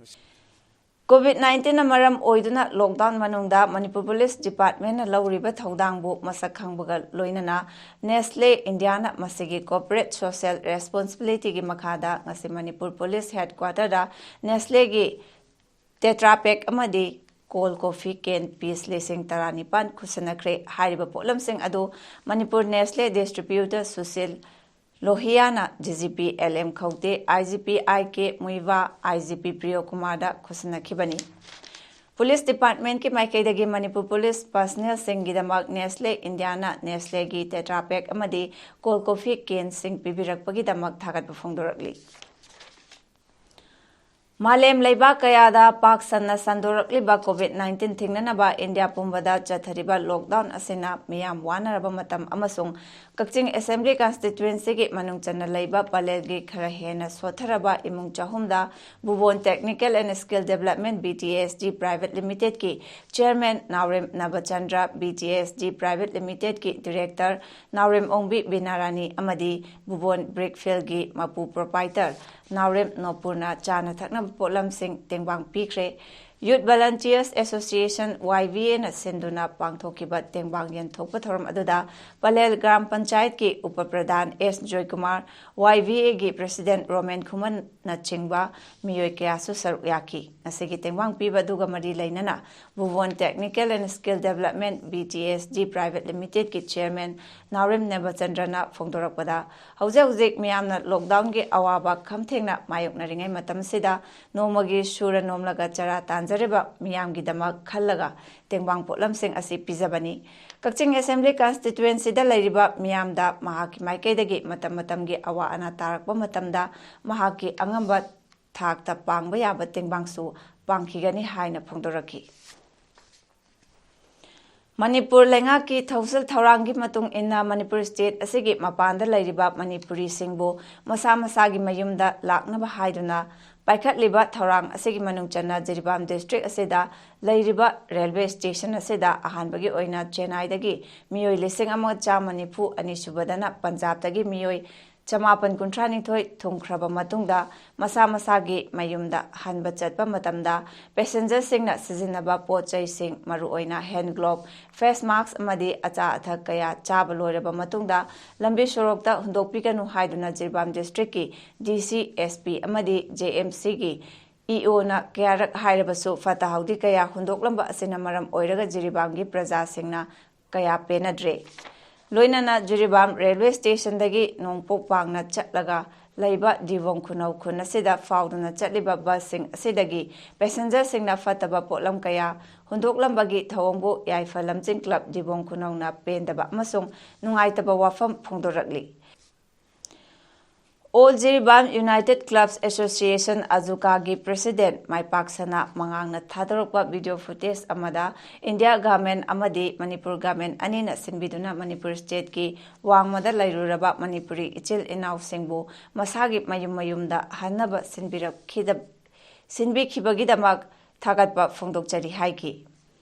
ꯀꯣꯚꯤꯗ ꯅꯥꯏꯟꯇꯤꯟꯅ ꯃꯔꯝ ꯑꯣꯏꯗꯨꯅ ꯂꯣꯛꯗꯥꯎꯟ ꯃꯅꯨꯡꯗ ꯃꯅꯤꯄꯨꯔ ꯄꯨꯂꯤꯁ ꯗꯤꯄꯥꯔꯠꯃꯦꯟꯠꯅ ꯂꯧꯔꯤꯕ ꯊꯧꯗꯥꯡꯕꯨ ꯃꯁꯛ ꯈꯪꯕꯒ ꯂꯣꯏꯅꯅ ꯅꯦꯁꯂꯦ ꯏꯟꯗꯤꯌꯥꯅ ꯃꯁꯤꯒꯤ ꯀꯣꯔꯄꯣꯔꯦꯠ ꯁꯣꯁꯤꯌꯦꯜ ꯔꯦꯁꯄꯣꯟꯁꯤꯕꯤꯂꯤꯇꯤꯒꯤ ꯃꯈꯥꯗ ꯉꯁꯤ ꯃꯅꯤꯄꯨꯔ ꯄꯨꯂꯤꯁ ꯍꯦꯗꯀ꯭ꯋꯥꯇꯔꯗ ꯅꯦꯁꯂꯦꯒꯤ ꯇꯦꯇ꯭ꯔꯥ ꯄꯦꯛ ꯑꯃꯗꯤ ꯀꯣꯜ ꯀꯣꯐꯤ ꯀꯦꯟ ꯄꯤꯁ ꯂꯤꯁꯤꯡ ꯇꯔꯥꯅꯤꯄꯥꯟ ꯈꯨꯠꯁꯟꯅꯈ꯭ꯔꯦ꯫ ꯍꯥꯏꯔꯤꯕ ꯄꯣꯠꯂꯝꯁꯤꯡ ꯑꯗꯨ ꯃꯅꯤꯄꯨꯔ ꯅꯦꯁꯂꯦ ꯗꯤꯁꯇ꯭ꯔꯤꯕ꯭ꯌꯨꯇꯔ ꯁꯨꯁꯤꯜ ꯂꯣꯍꯤꯌꯥꯅ D G P L M Khaute, I G P I K Muivah, I G P Priyo ꯀꯨꯃꯥꯔꯗ ꯈꯨꯠꯁꯤꯟꯅꯈꯤꯕꯅꯤ꯫ ꯄꯨꯂꯤꯁ ꯗꯤꯄꯥꯔꯠꯃꯦꯟꯠꯀꯤ ꯃꯥꯏꯀꯩꯗꯒꯤ ꯃꯅꯤꯄꯨꯔ ꯄꯨꯂꯤꯁ ꯄꯔꯁꯅꯦꯜꯁꯤꯡꯒꯤꯗꯃꯛ ꯅꯦꯁꯂꯦ ꯏꯟꯗꯤꯌꯥꯅ ꯅꯦꯁꯂꯦꯒꯤ ꯇꯦꯇ꯭ꯔꯥ ꯄꯦꯛ ꯑꯃꯗꯤ ꯀꯣꯜ ꯀꯣꯐꯤ ꯀꯦꯟꯁꯤꯡ ꯄꯤꯕꯤꯔꯛꯄꯒꯤꯗꯃꯛ ꯊꯥꯒꯠꯄ ꯐꯣꯡꯗꯣꯔꯛꯂꯤ꯫ ꯃꯥꯂꯦꯝ ꯂꯩꯕꯥꯛ ꯀꯌꯥꯗ ꯄꯥꯛ ꯁꯟꯅ ꯁꯟꯗꯣꯔꯛꯂꯤꯕ ꯀꯣꯚꯤꯗ ꯅꯥꯏꯟꯇꯤꯟ ꯊꯤꯡꯅꯅꯕ ꯏꯟꯗꯤꯌꯥ ꯄꯨꯝꯕꯗ ꯆꯠꯊꯔꯤꯕ ꯂꯣꯛꯗꯥꯎꯟ ꯑꯁꯤꯅ ꯃꯤꯌꯥꯝ ꯋꯥꯅꯔꯕ ꯃꯇꯝ ꯑꯃꯁꯨꯡ ꯀꯛꯆꯤꯡ ꯑꯦꯁꯦꯝꯕ꯭ꯂꯤ ꯀꯟꯁꯇꯤꯇ꯭ꯋꯦꯟꯁꯤꯒꯤ ꯃꯅꯨꯡ ꯆꯟꯅ ꯂꯩꯕ ꯄꯂꯦꯜꯒꯤ ꯈꯔ ꯍꯦꯟꯅ ꯁꯣꯠꯊꯔꯕ ꯏꯃꯨꯡ ꯆꯍꯨꯝꯗ Bubon technical and skill development, B T S D, private ꯂꯤꯃꯤꯇꯦꯗꯀꯤ chairman Naorem Nabachandra, B T S D private ꯂꯤꯃꯤꯇꯦꯗꯀꯤ ꯗꯤꯔꯦꯛꯇꯔ ꯅꯥꯎꯔꯦꯝ ꯑꯣꯡꯕꯤ ꯕꯤꯅꯥꯔꯥꯅꯤ ꯑꯃꯗꯤ ꯕꯨꯕꯣꯟ ꯕ꯭ꯔꯤꯛ ꯐꯤꯜꯒꯤ ꯃꯄꯨ ꯄ꯭ꯔꯣꯄꯥꯏꯇꯔ ꯅꯥꯎꯔꯦꯝ ꯅꯣꯄꯨꯔꯅ ꯆꯥꯅ ꯊꯛꯅꯕ ꯄꯣꯠꯂꯝꯁꯤꯡ ꯇꯦꯡꯕꯥꯡ ꯄꯤꯈ꯭ꯔꯦ꯫ ꯌꯨꯠ ꯚꯣꯂꯟꯇꯤꯌꯔꯁ ꯑꯦꯁꯣꯁꯤꯌꯦꯁꯟ, ꯋꯥꯏ ꯚꯤ ꯑꯦꯅ ꯁꯤꯟꯗꯨꯅ ꯄꯥꯡꯊꯣꯛꯈꯤꯕ ꯇꯦꯡꯕꯥꯡ ꯌꯦꯟꯊꯣꯛꯄ ꯊꯧꯔꯝ ꯑꯗꯨꯗ ꯄꯂꯦꯜ ꯒ꯭ꯔꯥꯝ ꯄꯟꯆꯥꯌꯠꯀꯤ ꯎꯄ ꯄ꯭ꯔꯙꯥꯟ ꯑꯦꯁ ꯖꯣꯏꯀꯨꯃꯥꯔ, ꯋꯥꯏ ꯚꯤ ꯑꯦꯒꯤ ꯄ꯭ꯔꯦꯁꯤꯗꯦꯟꯠ ꯔꯣꯃꯦꯟ ꯈꯨꯃꯟꯅꯆꯤꯡꯕ ꯃꯤꯑꯣꯏ ꯀꯌꯥꯁꯨ ꯁꯔꯨꯛ ꯌꯥꯈꯤ꯫ ꯉꯁꯤꯒꯤ ꯇꯦꯡꯕꯥꯡ ꯄꯤꯕ ꯑꯗꯨꯒ ꯃꯔꯤ ꯂꯩꯅꯅ Bubon technical and skill development, B T S D private ꯂꯤꯃꯤꯇꯦꯗꯀꯤ ꯆꯤꯌꯔꯃꯦꯟ ꯅꯥꯎꯔꯦꯝ ꯅꯦꯕꯆꯟꯗ꯭ꯔꯅ ꯐꯣꯡꯗꯣꯔꯛꯄꯗ, ꯍꯧꯖꯤꯛ ꯍꯧꯖꯤꯛ ꯃꯤꯌꯥꯝꯅ ꯂꯣꯛꯗꯥꯎꯟꯒꯤ ꯑꯋꯥꯕ ꯈꯝ ꯊꯦꯡꯅ ꯃꯥꯌꯣꯛꯅꯔꯤꯉꯩ ꯃꯇꯝꯁꯤꯗ ꯅꯣꯡꯃꯒꯤ ꯁꯨꯔ ꯅꯣꯝꯂꯒ ꯆꯔꯥ ꯇꯥꯟꯖꯔꯤꯕ ꯃꯤꯌꯥꯝꯒꯤꯗꯃꯛ ꯈꯜꯂꯒ ꯇꯦꯡꯕꯥꯡ ꯄꯣꯠꯂꯝꯁꯤꯡ ꯑꯁꯤ ꯄꯤꯖꯕꯅꯤ꯫ ꯀꯛꯆꯤꯡ ꯑꯦꯁꯦꯝꯕ꯭ꯂꯤ ꯀꯟꯁꯇꯤꯇ꯭ꯋꯦꯟꯁꯤꯗ ꯂꯩꯔꯤꯕ ꯃꯤꯌꯥꯝꯗ ꯃꯍꯥꯛꯀꯤ ꯃꯥꯏꯀꯩꯗꯒꯤ ꯃꯇꯝ ꯃꯇꯝꯒꯤ ꯑꯋꯥ ꯑꯅꯥ ꯇꯥꯔꯛꯄ ꯃꯇꯝꯗ ꯃꯍꯥꯛꯀꯤ ꯑꯉꯝꯕ ꯊꯥꯛꯇ ꯄꯥꯡꯕ ꯌꯥꯕ ꯇꯦꯡꯕꯥꯡꯁꯨ ꯄꯥꯡꯈꯤꯒꯅꯤ ꯍꯥꯏꯅ ꯐꯣꯡꯗꯣꯔꯛꯈꯤ꯫ ꯃꯅꯤꯄꯨꯔ ꯂꯩꯉꯥꯛꯀꯤ ꯊꯧꯁꯤꯜ ꯊꯧꯔꯥꯡꯒꯤ ꯃꯇꯨꯡ ꯏꯟꯅ ꯃꯅꯤꯄꯨꯔ ꯁ꯭ꯇꯦꯠ ꯑꯁꯤꯒꯤ ꯃꯄꯥꯟꯗ ꯂꯩꯔꯤꯕ ꯃꯅꯤꯄꯨꯔꯤꯁꯤꯡꯕꯨ ꯃꯁꯥ ꯃꯁꯥꯒꯤ ꯃꯌꯨꯝꯗ ꯂꯥꯛꯅꯕ ꯍꯥꯏꯗꯨꯅ ꯄꯥꯏꯈꯠꯂꯤꯕ ꯊꯧꯔꯥꯡ ꯑꯁꯤꯒꯤ ꯃꯅꯨꯡ ꯆꯟꯅ ꯖꯤꯔꯤꯕꯥꯝ ꯗꯤꯁꯇ꯭ꯔꯤꯛ ꯑꯁꯤꯗ ꯂꯩꯔꯤꯕ ꯔꯦꯜꯋꯦ ꯁ꯭ꯇꯦꯁꯟ ꯑꯁꯤꯗ ꯑꯍꯥꯟꯕꯒꯤ ꯑꯣꯏꯅ ꯆꯦꯟꯅꯥꯏꯗꯒꯤ ꯃꯤꯑꯣꯏ ꯂꯤꯁꯤꯡ ꯑꯃꯒ ꯆꯥꯝꯃ ꯅꯤꯐꯨ, ꯑꯅꯤꯁꯨꯕꯗꯅ ꯄꯟꯖꯥꯕꯇꯒꯤ ꯃꯤꯑꯣꯏ ꯆꯃꯥꯄꯟ ꯀꯨꯟꯊ꯭ꯔꯥꯅꯤꯊꯣꯏ ꯊꯨꯡꯈ꯭ꯔꯕ ꯃꯇꯨꯡꯗ ꯃꯁꯥ ꯃꯁꯥꯒꯤ ꯃꯌꯨꯝꯗ ꯍꯟꯕ ꯆꯠꯄ ꯃꯇꯝꯗ ꯄꯦꯁꯦꯟꯖꯔꯁꯤꯡꯅ ꯁꯤꯖꯤꯟꯅꯕ ꯄꯣꯠ ꯆꯩꯁꯤꯡ, ꯃꯔꯨꯑꯣꯏꯅ ꯍꯦꯟ ꯒ꯭ꯂꯣꯕ, ꯐꯦꯁ ꯃꯥꯁꯛ ꯑꯃꯗꯤ ꯑꯆꯥ ꯑꯊꯛ ꯀꯌꯥ ꯆꯥꯕ ꯂꯣꯏꯔꯕ ꯃꯇꯨꯡꯗ ꯂꯝꯕꯤ ꯁꯣꯔꯣꯛꯇ ꯍꯨꯟꯗꯣꯛꯄꯤꯒꯅꯨ ꯍꯥꯏꯗꯨꯅ ꯖꯤꯔꯤꯕꯥꯝ ꯗꯤꯁꯇ꯭ꯔꯤꯛꯀꯤ ꯗꯤ ꯁꯤ, ꯑꯦꯁ ꯄꯤ ꯑꯃꯗꯤ ꯖꯦ ꯑꯦꯝ ꯁꯤꯒꯤ ꯏ ꯑꯣꯅ ꯀꯌꯥꯔꯛ ꯍꯥꯏꯔꯕꯁꯨ ꯐꯠꯇ ꯍꯥꯎꯗꯤ ꯀꯌꯥ ꯍꯨꯟꯗꯣꯛꯂꯝꯕ ꯑꯁꯤꯅ ꯃꯔꯝ ꯑꯣꯏꯔꯒ ꯖꯤꯔꯤꯕꯥꯝꯒꯤ ꯄ꯭ꯔꯖꯥꯁꯤꯡꯅ ꯀꯌꯥ ꯄꯦꯟꯅꯗ꯭ꯔꯦ꯫ ꯂꯣꯏꯅꯅ ꯖꯤꯔꯤꯕꯥꯝ ꯔꯦꯜꯋꯦ ꯁ꯭ꯇꯦꯁꯟꯗꯒꯤ ꯅꯣꯡꯄꯣꯛ ꯄꯥꯡꯅ ꯆꯠꯂꯒ ꯂꯩꯕ ꯗꯤꯕꯣꯡ ꯈꯨꯅꯧ ꯈꯨꯟ ꯑꯁꯤꯗ ꯐꯥꯎꯗꯨꯅ ꯆꯠꯂꯤꯕ ꯕꯁꯁꯤꯡ ꯑꯁꯤꯗꯒꯤ ꯄꯦꯁꯦꯟꯖꯔꯁꯤꯡꯅ ꯐꯠꯇꯕ ꯄꯣꯠꯂꯝ ꯀꯌꯥ ꯍꯨꯟꯗꯣꯛꯂꯝꯕꯒꯤ ꯊꯧꯑꯣꯡꯕꯨ ꯌꯥꯏꯐ ꯂꯝꯖꯤꯡ ꯀ꯭ꯂꯕ ꯗꯤꯕꯣꯡ ꯈꯨꯅꯧꯅ ꯄꯦꯟꯗꯕ ꯑꯃꯁꯨꯡ ꯅꯨꯡꯉꯥꯏꯇꯕ ꯋꯥꯐꯝ ꯐꯣꯡꯗꯣꯔꯛꯂꯤ꯫ All Jiribam United Clubs Association, ꯑꯖꯨꯀꯥꯒꯤ ꯄ꯭ꯔꯦꯁꯤꯗꯦꯟꯠ ꯃꯥꯏꯄꯥꯛꯁꯅꯥ ꯃꯉꯥꯡꯅ ꯊꯥꯗꯣꯔꯛꯄ ꯚꯤꯗꯤꯑꯣ ꯐꯨꯇꯦꯖ ꯑꯃꯗ ꯏꯟꯗꯤꯌꯥ ꯒꯚꯔꯟꯃꯦꯟꯠ ꯑꯃꯗꯤ ꯃꯅꯤꯄꯨꯔ ꯒꯚꯔꯟꯃꯦꯟꯠ ꯑꯅꯤꯅ ꯁꯤꯟꯕꯤꯗꯨꯅ ꯃꯅꯤꯄꯨꯔ ꯁ꯭ꯇꯦꯠꯀꯤ ꯋꯥꯡꯃꯗ ꯂꯩꯔꯨꯔꯕ ꯃꯅꯤꯄꯨꯔꯤ ꯏꯆꯤꯜ ꯏꯅꯥꯎꯁꯤꯡꯕꯨ ꯃꯁꯥꯒꯤ ꯃꯌꯨꯝ ꯃꯌꯨꯝꯗ ꯍꯟꯅꯕ ꯁꯤꯟꯕꯤꯔꯛꯈꯤꯗ-, ꯁꯤꯟꯕꯤꯈꯤꯕꯒꯤꯗꯃꯛ ꯊꯥꯒꯠꯄ ꯐꯣꯡꯗꯣꯛꯆꯔꯤ ꯍꯥꯏꯈꯤ꯫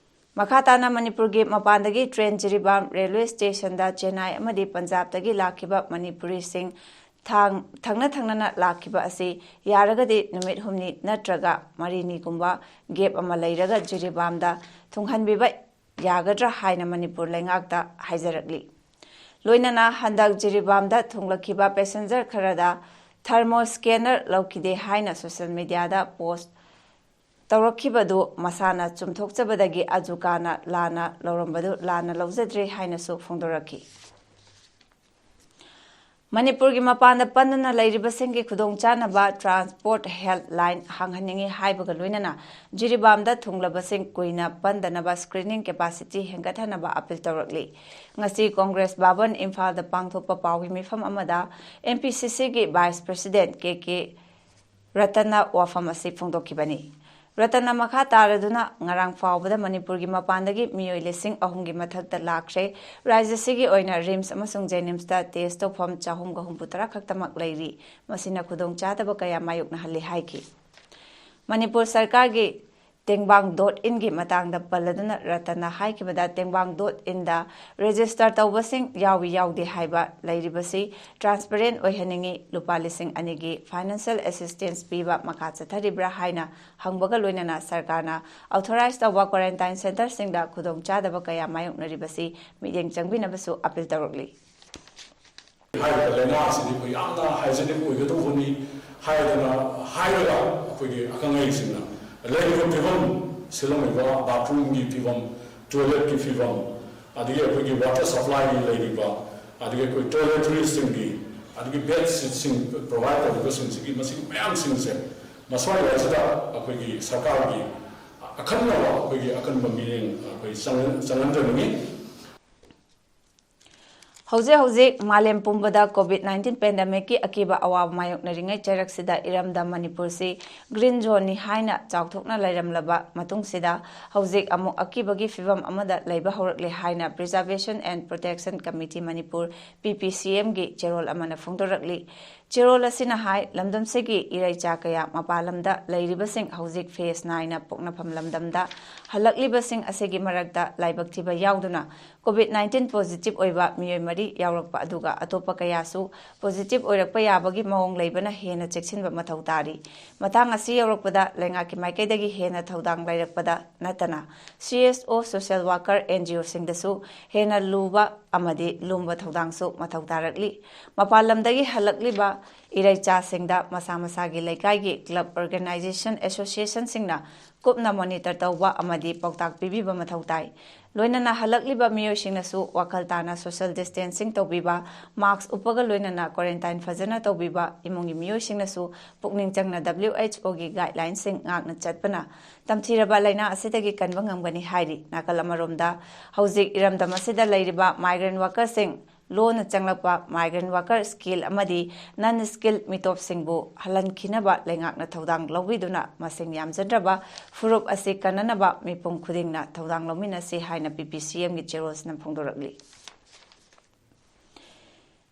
ꯃꯈꯥ ꯇꯥꯅ ꯃꯅꯤꯄꯨꯔꯒꯤ ꯃꯄꯥꯟꯗꯒꯤ ꯇ꯭ꯔꯦꯟ ꯖꯤꯔꯤꯕꯥꯝ ꯔꯦꯜꯋꯦ ꯁ꯭ꯇꯦꯁꯟꯗ ꯆꯦꯟꯅꯥꯏ ꯑꯃꯗꯤ ꯄꯟꯖꯥꯕꯇꯒꯤ ꯂꯥꯛꯈꯤꯕ ꯃꯅꯤꯄꯨꯔꯤꯁꯤꯡ ꯊꯥꯡ-, ꯊꯪꯅ ꯊꯪꯅꯅ ꯂꯥꯛꯈꯤꯕ ꯑꯁꯤ ꯌꯥꯔꯒꯗꯤ ꯅꯨꯃꯤꯠ ꯍꯨꯝꯅꯤ ꯅꯠꯇ꯭ꯔꯒ ꯃꯔꯤꯅꯤꯒꯨꯝꯕ ꯒꯦꯞ ꯑꯃ ꯂꯩꯔꯒ ꯖꯤꯔꯤꯕꯥꯝꯗ ꯊꯨꯡꯍꯟꯕꯤꯕ ꯌꯥꯒꯗ꯭ꯔꯥ ꯍꯥꯏꯅ ꯃꯅꯤꯄꯨꯔ ꯂꯩꯉꯥꯛꯇ ꯍꯥꯏꯖꯔꯛꯂꯤ꯫ ꯂꯣꯏꯅꯅ ꯍꯟꯗꯛ ꯖꯤꯔꯤꯕꯥꯝꯗ ꯊꯨꯡꯂꯛꯈꯤꯕ ꯄꯦꯁꯦꯟꯖꯔ ꯈꯔꯗ ꯊꯔꯃꯣ ꯁ꯭ꯀꯦꯅꯔ ꯂꯧꯈꯤꯗꯦ ꯍꯥꯏꯅ ꯁꯣꯁꯤꯌꯦꯜ ꯃꯤꯗꯤꯌꯥꯗ ꯄꯣꯁ ꯇꯧꯔꯛꯈꯤꯕꯗꯨ ꯃꯁꯥꯅ ꯆꯨꯝꯊꯣꯛꯆꯕꯗꯒꯤ ꯑꯖꯨꯀꯥꯅ ꯂꯥꯟꯅ ꯂꯧꯔꯝꯕꯗꯨ ꯂꯥꯟꯅ ꯂꯧꯖꯗ꯭ꯔꯦ ꯍꯥꯏꯅꯁꯨ ꯐꯣꯡꯗꯣꯔꯛꯈꯤ꯫ ꯃꯅꯤꯄꯨꯔꯒꯤ ꯃꯄꯥꯟꯗ ꯄꯟꯗꯨꯅ ꯂꯩꯔꯤꯕꯁꯤꯡꯒꯤ ꯈꯨꯗꯣꯡꯆꯥꯅꯕ ꯇ꯭ꯔꯥꯟꯁꯄꯣꯔꯠ ꯍꯦꯜꯞꯂꯥꯏꯟ ꯍꯥꯡꯍꯟꯅꯤꯡꯏ ꯍꯥꯏꯕꯒ ꯂꯣꯏꯅꯅ ꯖꯤꯔꯤꯕꯥꯝꯗ ꯊꯨꯡꯂꯕꯁꯤꯡ ꯀꯨꯏꯅ ꯄꯟꯗꯅꯕ ꯁ꯭ꯀ꯭ꯔꯤꯅꯤꯡ ꯀꯦꯄꯥꯁꯤꯇꯤ ꯍꯦꯟꯒꯠꯍꯟꯅꯕ ꯑꯄꯤꯜ ꯇꯧꯔꯛꯂꯤ꯫ ꯉꯁꯤ ꯀꯣꯡꯒ꯭ꯔꯦꯁ ꯚꯕꯟ ꯏꯝꯐꯥꯜꯗ ꯄꯥꯡꯊꯣꯛꯄ ꯄꯥꯎꯒꯤ ꯃꯤꯐꯝ ꯑꯃꯗ ꯑꯦꯝ ꯄꯤ ꯁꯤ ꯁꯤꯒꯤ ꯚꯥꯏꯁ ꯄ꯭ꯔꯦꯁꯤꯗꯦꯟꯠ ꯀꯦ ꯀꯦ ꯔꯇꯟꯅ ꯋꯥꯐꯝ ꯑꯁꯤ ꯐꯣꯡꯗꯣꯛꯈꯤꯕꯅꯤ꯫ ꯔꯇꯟꯅ ꯃꯈꯥ ꯇꯥꯔꯗꯨꯅ ꯉꯔꯥꯡ ꯐꯥꯎꯕꯗ ꯃꯅꯤꯄꯨꯔꯒꯤ ꯃꯄꯥꯟꯗꯒꯤ ꯃꯤꯑꯣꯏ ꯂꯤꯁꯤꯡ ꯑꯍꯨꯝꯒꯤ ꯃꯊꯛꯇ ꯂꯥꯛꯈ꯭ꯔꯦ꯫ ꯔꯥꯖ꯭ꯌꯁꯤꯒꯤ ꯑꯣꯏꯅ ꯔꯤꯝꯁ ꯑꯃꯁꯨꯡ ꯖꯦꯅꯤꯝꯁꯇ ꯇꯦꯁ ꯇꯧꯐꯝ ꯆꯍꯨꯝꯒ ꯍꯨꯝꯐꯨ ꯇꯔꯥ ꯈꯛꯇꯃꯛ ꯂꯩꯔꯤ꯫ ꯃꯁꯤꯅ ꯈꯨꯗꯣꯡꯆꯥꯗꯕ ꯀꯌꯥ ꯃꯥꯌꯣꯛꯅꯍꯜꯂꯤ ꯍꯥꯏꯈꯤ꯫ ꯃꯅꯤꯄꯨꯔ ꯁꯔꯀꯥꯔꯒꯤ ꯇꯦꯡꯕꯥꯡ ꯗꯣꯠ ꯏꯟꯒꯤ ꯃꯇꯥꯡꯗ ꯄꯜꯂꯗꯨꯅ ꯔꯇꯟꯅ ꯍꯥꯏꯈꯤꯕꯗ ꯇꯦꯡꯕꯥꯡ ꯗꯣꯠ ꯏꯟꯗ ꯔꯦꯖꯤꯁꯇꯔ ꯇꯧꯕꯁꯤꯡ ꯌꯥꯎꯏ ꯌꯥꯎꯗꯦ ꯍꯥꯏꯕ ꯂꯩꯔꯤꯕꯁꯤ ꯇ꯭ꯔꯥꯟꯁꯄꯦꯔꯦꯟꯠ ꯑꯣꯏꯍꯟꯅꯤꯡꯏ꯫ ꯂꯨꯄꯥ ꯂꯤꯁꯤꯡ ꯑꯅꯤꯒꯤ ꯐꯥꯏꯅꯥꯟꯁꯤꯌꯦꯜ ꯑꯦꯁꯤꯁꯇꯦꯟꯁ ꯄꯤꯕ ꯃꯈꯥ ꯆꯠꯊꯔꯤꯕ꯭ꯔꯥ ꯍꯥꯏꯅ ꯍꯪꯕꯒ ꯂꯣꯏꯅꯅ ꯁꯔꯀꯥꯔꯅ ꯑꯣꯊꯣꯔꯥꯏꯖ ꯇꯧꯕ ꯀ꯭ꯋꯥꯔꯦꯟꯇꯥꯏꯟ ꯁꯦꯟꯇꯔꯁꯤꯡꯗ ꯈꯨꯗꯣꯡꯆꯥꯗꯕ ꯀꯌꯥ ꯃꯥꯌꯣꯛꯅꯔꯤꯕꯁꯤ ꯃꯤꯠꯌꯦꯡ ꯆꯪꯕꯤꯅꯕꯁꯨ ꯑꯄꯤꯜ ꯇꯧꯔꯛꯂꯤ꯫ ꯍꯥꯏꯔꯤꯕ ꯂꯥꯏꯅꯥ ꯑꯁꯤꯗꯤ ꯑꯩꯈꯣꯏ ꯌꯥꯝꯅ ꯍꯥꯏꯖꯅꯤꯡꯕ ꯑꯣꯏꯒꯗꯧꯕꯅꯤ꯫ ꯍꯥꯏꯗꯅ ꯍꯥꯏꯔꯒ ꯑꯩꯈꯣꯏꯒꯤ ꯑꯈꯪ ꯑꯍꯩꯁꯤꯡꯅ ꯂꯩꯔꯤꯕ ꯐꯤꯕꯝ, ꯁꯤꯜꯂꯝꯃꯤꯕ ꯕꯥꯊꯔꯨꯝꯒꯤ ꯐꯤꯕꯝ, ꯇꯣꯏꯂꯦꯠꯀꯤ ꯐꯤꯕꯝ, ꯑꯗꯒꯤ ꯑꯩꯈꯣꯏꯒꯤ ꯋꯥꯇꯔ ꯁꯄ꯭ꯂꯥꯏꯒꯤ ꯂꯩꯔꯤꯕ, ꯑꯗꯒꯤ ꯑꯩꯈꯣꯏ ꯇꯣꯏꯂꯦꯇꯔꯤꯁꯤꯡꯒꯤ, ꯑꯗꯒꯤ ꯕꯦꯗꯁꯤꯠꯁꯤꯡ ꯄ꯭ꯔꯣꯚꯥꯏꯗ ꯇꯧꯔꯤꯕꯁꯤꯡꯁꯤꯒꯤ, ꯃꯁꯤꯒꯤ ꯃꯌꯥꯝꯁꯤꯡꯁꯦ ꯃꯁ꯭ꯋꯥꯏꯗ ꯑꯩꯈꯣꯏꯒꯤ ꯁꯔꯀꯥꯔꯒꯤ ꯑꯈꯟꯅꯕ, ꯑꯩꯈꯣꯏꯒꯤ ꯑꯀꯟꯕ ꯃꯤꯠꯌꯦꯡ ꯑꯩꯈꯣꯏ ꯆꯪꯍꯟ- ꯆꯪꯍꯟꯖꯅꯤꯡꯉꯤ꯫ ꯍꯧꯖꯤꯛ ꯍꯧꯖꯤꯛ ꯃꯥꯂꯦꯝ ꯄꯨꯝꯕꯗ COVID nineteen pandemicꯀꯤ ꯑꯀꯤꯕ ꯑꯋꯥꯕ ꯃꯥꯌꯣꯛꯅꯔꯤꯉꯩ ꯆꯩꯔꯛꯁꯤꯗ ꯏꯔꯝꯗꯝ ꯃꯅꯤꯄꯨꯔꯁꯤ green zoneꯅꯤ ꯍꯥꯏꯅ ꯆꯥꯎꯊꯣꯛꯅ ꯂꯩꯔꯝꯂꯕ ꯃꯇꯨꯡꯁꯤꯗ, ꯍꯧꯖꯤꯛ ꯑꯃꯨꯛ ꯑꯀꯤꯕꯒꯤ ꯐꯤꯚꯝ ꯑꯃꯗ ꯂꯩꯕ ꯍꯧꯔꯛꯂꯦ ꯍꯥꯏꯅ Preservation and Protection Committee Manipur, PPCMꯒꯤ ꯆꯦꯔꯣꯜ ꯑꯃꯅ ꯐꯣꯡꯗꯣꯔꯛꯂꯤ꯫ ꯆꯦꯔꯣꯜ ꯑꯁꯤꯅ ꯍꯥꯏ, ꯂꯝꯗꯝꯁꯤꯒꯤ ꯏꯔꯩꯆꯥ ꯀꯌꯥ ꯃꯄꯥꯟ ꯂꯝꯗ ꯂꯩꯔꯤꯕꯁꯤꯡ ꯍꯧꯖꯤꯛ ꯐꯦꯁ ꯅꯥꯏꯅ ꯄꯣꯛꯅꯐꯝ ꯂꯝꯗꯝꯗ ꯍꯜꯂꯛꯂꯤꯕꯁꯤꯡ ꯑꯁꯤꯒꯤ ꯃꯔꯛꯇ ꯂꯥꯏꯕꯛ ꯊꯤꯕ ꯌꯥꯎꯗꯨꯅ COVID nineteen positive ꯑꯣꯏꯕ ꯃꯤꯑꯣꯏ ꯃꯔꯤ ꯌꯥꯎꯔꯛꯄ, ꯑꯗꯨꯒ ꯑꯇꯣꯞꯄ ꯀꯌꯥꯁꯨ positive ꯑꯣꯏꯔꯛꯄ ꯌꯥꯕꯒꯤ ꯃꯑꯣꯡ ꯂꯩꯕꯅ ꯍꯦꯟꯅ ꯆꯦꯛꯁꯤꯟꯕ ꯃꯊꯧ ꯇꯥꯔꯤ꯫ ꯃꯇꯥꯡ ꯑꯁꯤ ꯌꯧꯔꯛꯄꯗ ꯂꯩꯉꯥꯛꯀꯤ ꯃꯥꯏꯀꯩꯗꯒꯤ ꯍꯦꯟꯅ ꯊꯧꯗꯥꯡ ꯂꯩꯔꯛꯄꯗ ꯅꯠꯇꯅ, CSO, social worker, NGOꯁꯤꯡꯗꯁꯨ ꯍꯦꯟꯅ ꯂꯨꯕ ꯑꯃꯗꯤ ꯂꯨꯝꯕ ꯊꯧꯗꯥꯡꯁꯨ ꯃꯊꯧ ꯇꯥꯔꯛꯂꯤ꯫ ꯃꯄꯥꯟ ꯂꯝꯗꯒꯤ ꯍꯜꯂꯛꯂꯤꯕ ꯏꯔꯩꯆꯥꯁꯤꯡꯗ ꯃꯁꯥ ꯃꯁꯥꯒꯤ ꯂꯩꯀꯥꯏꯒꯤ club, organization, associationꯁꯤꯡꯅ ꯀꯨꯞꯅ monitor ꯇꯧꯕ ꯑꯃꯗꯤ ꯄꯥꯎꯇꯥꯛ ꯄꯤꯕꯤꯕ ꯃꯊꯧ ꯇꯥꯏ꯫ ꯂꯣꯏꯅꯅ ꯍꯜꯂꯛꯂꯤꯕ ꯃꯤꯑꯣꯏꯁꯤꯡꯅꯁꯨ ꯋꯥꯈꯜ ꯇꯥꯅ social distancing ꯇꯧꯕꯤꯕ, mask ꯎꯞꯄꯒ ꯂꯣꯏꯅꯅ quarantine ꯐꯖꯅ ꯇꯧꯕꯤꯕ, ꯏꯃꯨꯡꯒꯤ ꯃꯤꯑꯣꯏꯁꯤꯡꯅꯁꯨ ꯄꯨꯛꯅꯤꯡ ꯆꯪꯅ WHOꯒꯤ guidelineꯁꯤꯡ ꯉꯥꯛꯅ ꯆꯠꯄꯅ ꯇꯝꯊꯤꯔꯕ ꯂꯥꯏꯅꯥ ꯑꯁꯤꯗꯒꯤ ꯀꯟꯕ ꯉꯝꯒꯅꯤ ꯍꯥꯏꯔꯤ꯫ ꯅꯥꯀꯜ ꯑꯃꯔꯣꯝꯗ, ꯍꯧꯖꯤꯛ ꯏꯔꯝꯗꯝ ꯑꯁꯤꯗ ꯂꯩꯔꯤꯕ migrant workerꯁꯤꯡ, ꯂꯣꯟꯅ ꯆꯪꯂꯛꯄ migrant worker, skilled ꯑꯃꯗꯤ non-skilled ꯃꯤꯇꯣꯞꯁꯤꯡꯕꯨ ꯍꯜꯍꯟꯈꯤꯅꯕ ꯂꯩꯉꯥꯛꯅ ꯊꯧꯗꯥꯡ ꯂꯧꯕꯤꯗꯨꯅ ꯃꯁꯤꯡ ꯌꯥꯝꯖꯗ꯭ꯔꯕ ꯐꯨꯔꯨꯞ ꯑꯁꯤ ꯀꯟꯅꯅꯕ ꯃꯤꯄꯨꯝ ꯈꯨꯗꯤꯡꯅ ꯊꯧꯗꯥꯡ ꯂꯧꯃꯤꯟꯅꯁꯤ ꯍꯥꯏꯅ PPCMꯒꯤ ꯆꯦꯔꯣꯜꯁꯤꯅ ꯐꯣꯡꯗꯣꯔꯛꯂꯤ꯫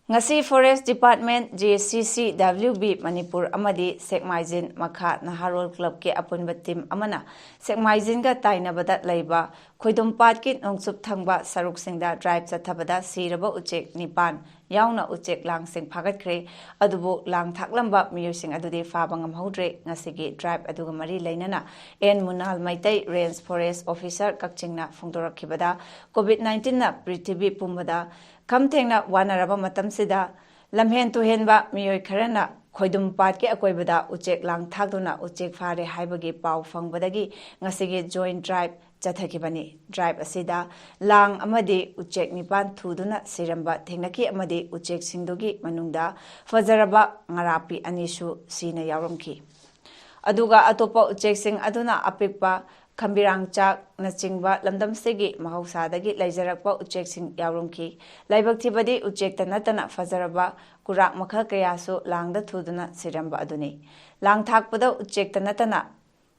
ꯉꯁꯤ Forest Department, JCCWB ꯃꯅꯤꯄꯨꯔ ꯑꯃꯗꯤ ꯁꯦꯛꯃꯥꯏꯖꯤꯟ ꯃꯈꯥ ꯅꯍꯥꯔꯣꯜ clubꯀꯤ ꯑꯄꯨꯟꯕ team ꯑꯃꯅ ꯁꯦꯛꯃꯥꯏꯖꯤꯟꯒ ꯇꯥꯏꯅꯕꯗ ꯂꯩꯕ ꯈꯣꯏꯗꯨꯝꯄꯥꯠꯀꯤ ꯅꯣꯡꯆꯨꯞ ꯊꯪꯕ ꯁꯔꯨꯛꯁꯤꯡꯗ drive ꯆꯠꯊꯕꯗ ꯁꯤꯔꯕ ꯎꯆꯦꯛ ꯅꯤꯄꯥꯟ ꯌꯥꯎꯅ ꯎꯆꯦꯛ ꯂꯥꯡꯁꯤꯡ ꯐꯥꯒꯠꯈ꯭ꯔꯦ꯫ ꯑꯗꯨꯕꯨ ꯂꯥꯡ ꯊꯥꯛꯂꯝꯕ ꯃꯤꯑꯣꯏꯁꯤꯡ ꯑꯗꯨꯗꯤ ꯐꯥꯕ ꯉꯝꯍꯧꯗ꯭ꯔꯦ꯫ ꯉꯁꯤꯒꯤ drive ꯑꯗꯨꯒ ꯃꯔꯤ ꯂꯩꯅꯅ N ꯃꯨꯅꯥꯜ Meitei, Range Forest Officer, ꯀꯛꯆꯤꯡꯅ ꯐꯣꯡꯗꯣꯔꯛꯈꯤꯕꯗ, COVID nineteenꯅ ꯄ꯭ꯔꯤꯊꯤꯕꯤ ꯄꯨꯝꯕꯗ ꯈꯝ ꯊꯦꯡꯅ ꯋꯥꯅꯔꯕ ꯃꯇꯝꯁꯤꯗ ꯂꯝꯍꯦꯟ ꯇꯨꯍꯦꯟꯕ ꯃꯤꯑꯣꯏ ꯈꯔꯅ ꯈꯣꯏꯗꯨꯝ ꯄꯥꯠꯀꯤ ꯑꯀꯣꯏꯕꯗ ꯎꯆꯦꯛ ꯂꯥꯡ ꯊꯥꯛꯇꯨꯅ ꯎꯆꯦꯛ ꯐꯥꯔꯦ ꯍꯥꯏꯕꯒꯤ ꯄꯥꯎ ꯐꯪꯕꯗꯒꯤ ꯉꯁꯤꯒꯤ joint drive ꯆꯠꯊꯈꯤꯕꯅꯤ꯫ Drive ꯑꯁꯤꯗ ꯂꯥꯡ ꯑꯃꯗꯤ ꯎꯆꯦꯛ ꯅꯤꯄꯥꯟ ꯊꯨꯗꯨꯅ ꯁꯤꯔꯝꯕ ꯊꯦꯡꯅꯈꯤ ꯑꯃꯗꯤ ꯎꯆꯦꯛꯁꯤꯡꯗꯨꯒꯤ ꯃꯅꯨꯡꯗ ꯐꯖꯔꯕ ꯉꯥꯔꯥꯛꯄꯤ ꯑꯅꯤꯁꯨ ꯁꯤꯅ ꯌꯥꯎꯔꯝꯈꯤ꯫ ꯑꯗꯨꯒ ꯑꯇꯣꯞꯄ ꯎꯆꯦꯛꯁꯤꯡ ꯑꯗꯨꯅ ꯑꯄꯤꯛꯄ ꯈꯝꯕꯤꯔꯥꯡꯆꯥꯛꯅꯆꯤꯡꯕ ꯂꯝꯗꯝꯁꯤꯒꯤ ꯃꯍꯧꯁꯥꯗꯒꯤ ꯂꯩꯖꯔꯛꯄ ꯎꯆꯦꯛꯁꯤꯡ ꯌꯥꯎꯔꯝꯈꯤ꯫ ꯂꯥꯏꯕꯛ ꯊꯤꯕꯗꯤ ꯎꯆꯦꯛꯇ ꯅꯠꯇꯅ ꯐꯖꯔꯕ ꯀꯨꯔꯥꯛ ꯃꯈꯜ ꯀꯌꯥꯁꯨ ꯂꯥꯡꯗ ꯊꯨꯗꯨꯅ ꯁꯤꯔꯝꯕ ꯑꯗꯨꯅꯤ꯫ ꯂꯥꯡ ꯊꯥꯛꯄꯗ ꯎꯆꯦꯛꯇ ꯅꯠꯇꯅ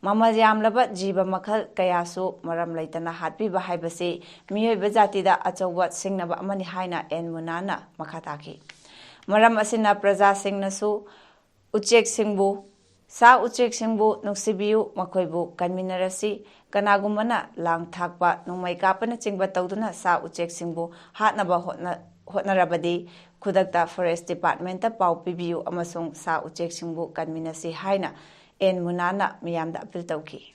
ꯃꯃꯜ ꯌꯥꯝꯂꯕ ꯖꯤꯕ ꯃꯈꯜ ꯀꯌꯥꯁꯨ ꯃꯔꯝ ꯂꯩꯇꯅ ꯍꯥꯠꯄꯤꯕ ꯍꯥꯏꯕꯁꯤ ꯃꯤꯑꯣꯏꯕ ꯖꯥꯇꯤꯗ ꯑꯆꯧꯕ ꯁꯤꯡꯅꯕ ꯑꯃꯅꯤ ꯍꯥꯏꯅ ꯑꯦꯟ ꯃꯨꯅꯥꯅ ꯃꯈꯥ ꯇꯥꯈꯤ꯫ ꯃꯔꯝ ꯑꯁꯤꯅ ꯄ꯭ꯔꯖꯥꯁꯤꯡꯅꯁꯨ ꯎꯆꯦꯛꯁꯤꯡꯕꯨ, ꯁꯥ ꯎꯆꯦꯛꯁꯤꯡꯕꯨ ꯅꯨꯡꯁꯤꯕꯤꯌꯨ, ꯃꯈꯣꯏꯕꯨ ꯀꯟꯃꯤꯟꯅꯔꯁꯤ꯫ ꯀꯅꯥꯒꯨꯝꯕꯅ ꯂꯥꯡ ꯊꯥꯛꯄ, ꯅꯣꯡꯃꯩ ꯀꯥꯞꯄꯅꯆꯤꯡꯕ ꯇꯧꯗꯨꯅ ꯁꯥ ꯎꯆꯦꯛꯁꯤꯡꯕꯨ ꯍꯥꯠꯅꯕ ꯍꯣꯠꯅ-, ꯍꯣꯠꯅꯔꯕꯗꯤ ꯈꯨꯗꯛꯇ Forest Departmentꯇ ꯄꯥꯎ ꯄꯤꯕꯤꯌꯨ ꯑꯃꯁꯨꯡ ꯁꯥ ꯎꯆꯦꯛꯁꯤꯡꯕꯨ ꯀꯟꯃꯤꯟꯅꯁꯤ ꯍꯥꯏꯅ ꯑꯦꯟ ꯃꯨꯅꯥꯅ ꯃꯤꯌꯥꯝꯗ appeal ꯇꯧꯈꯤ꯫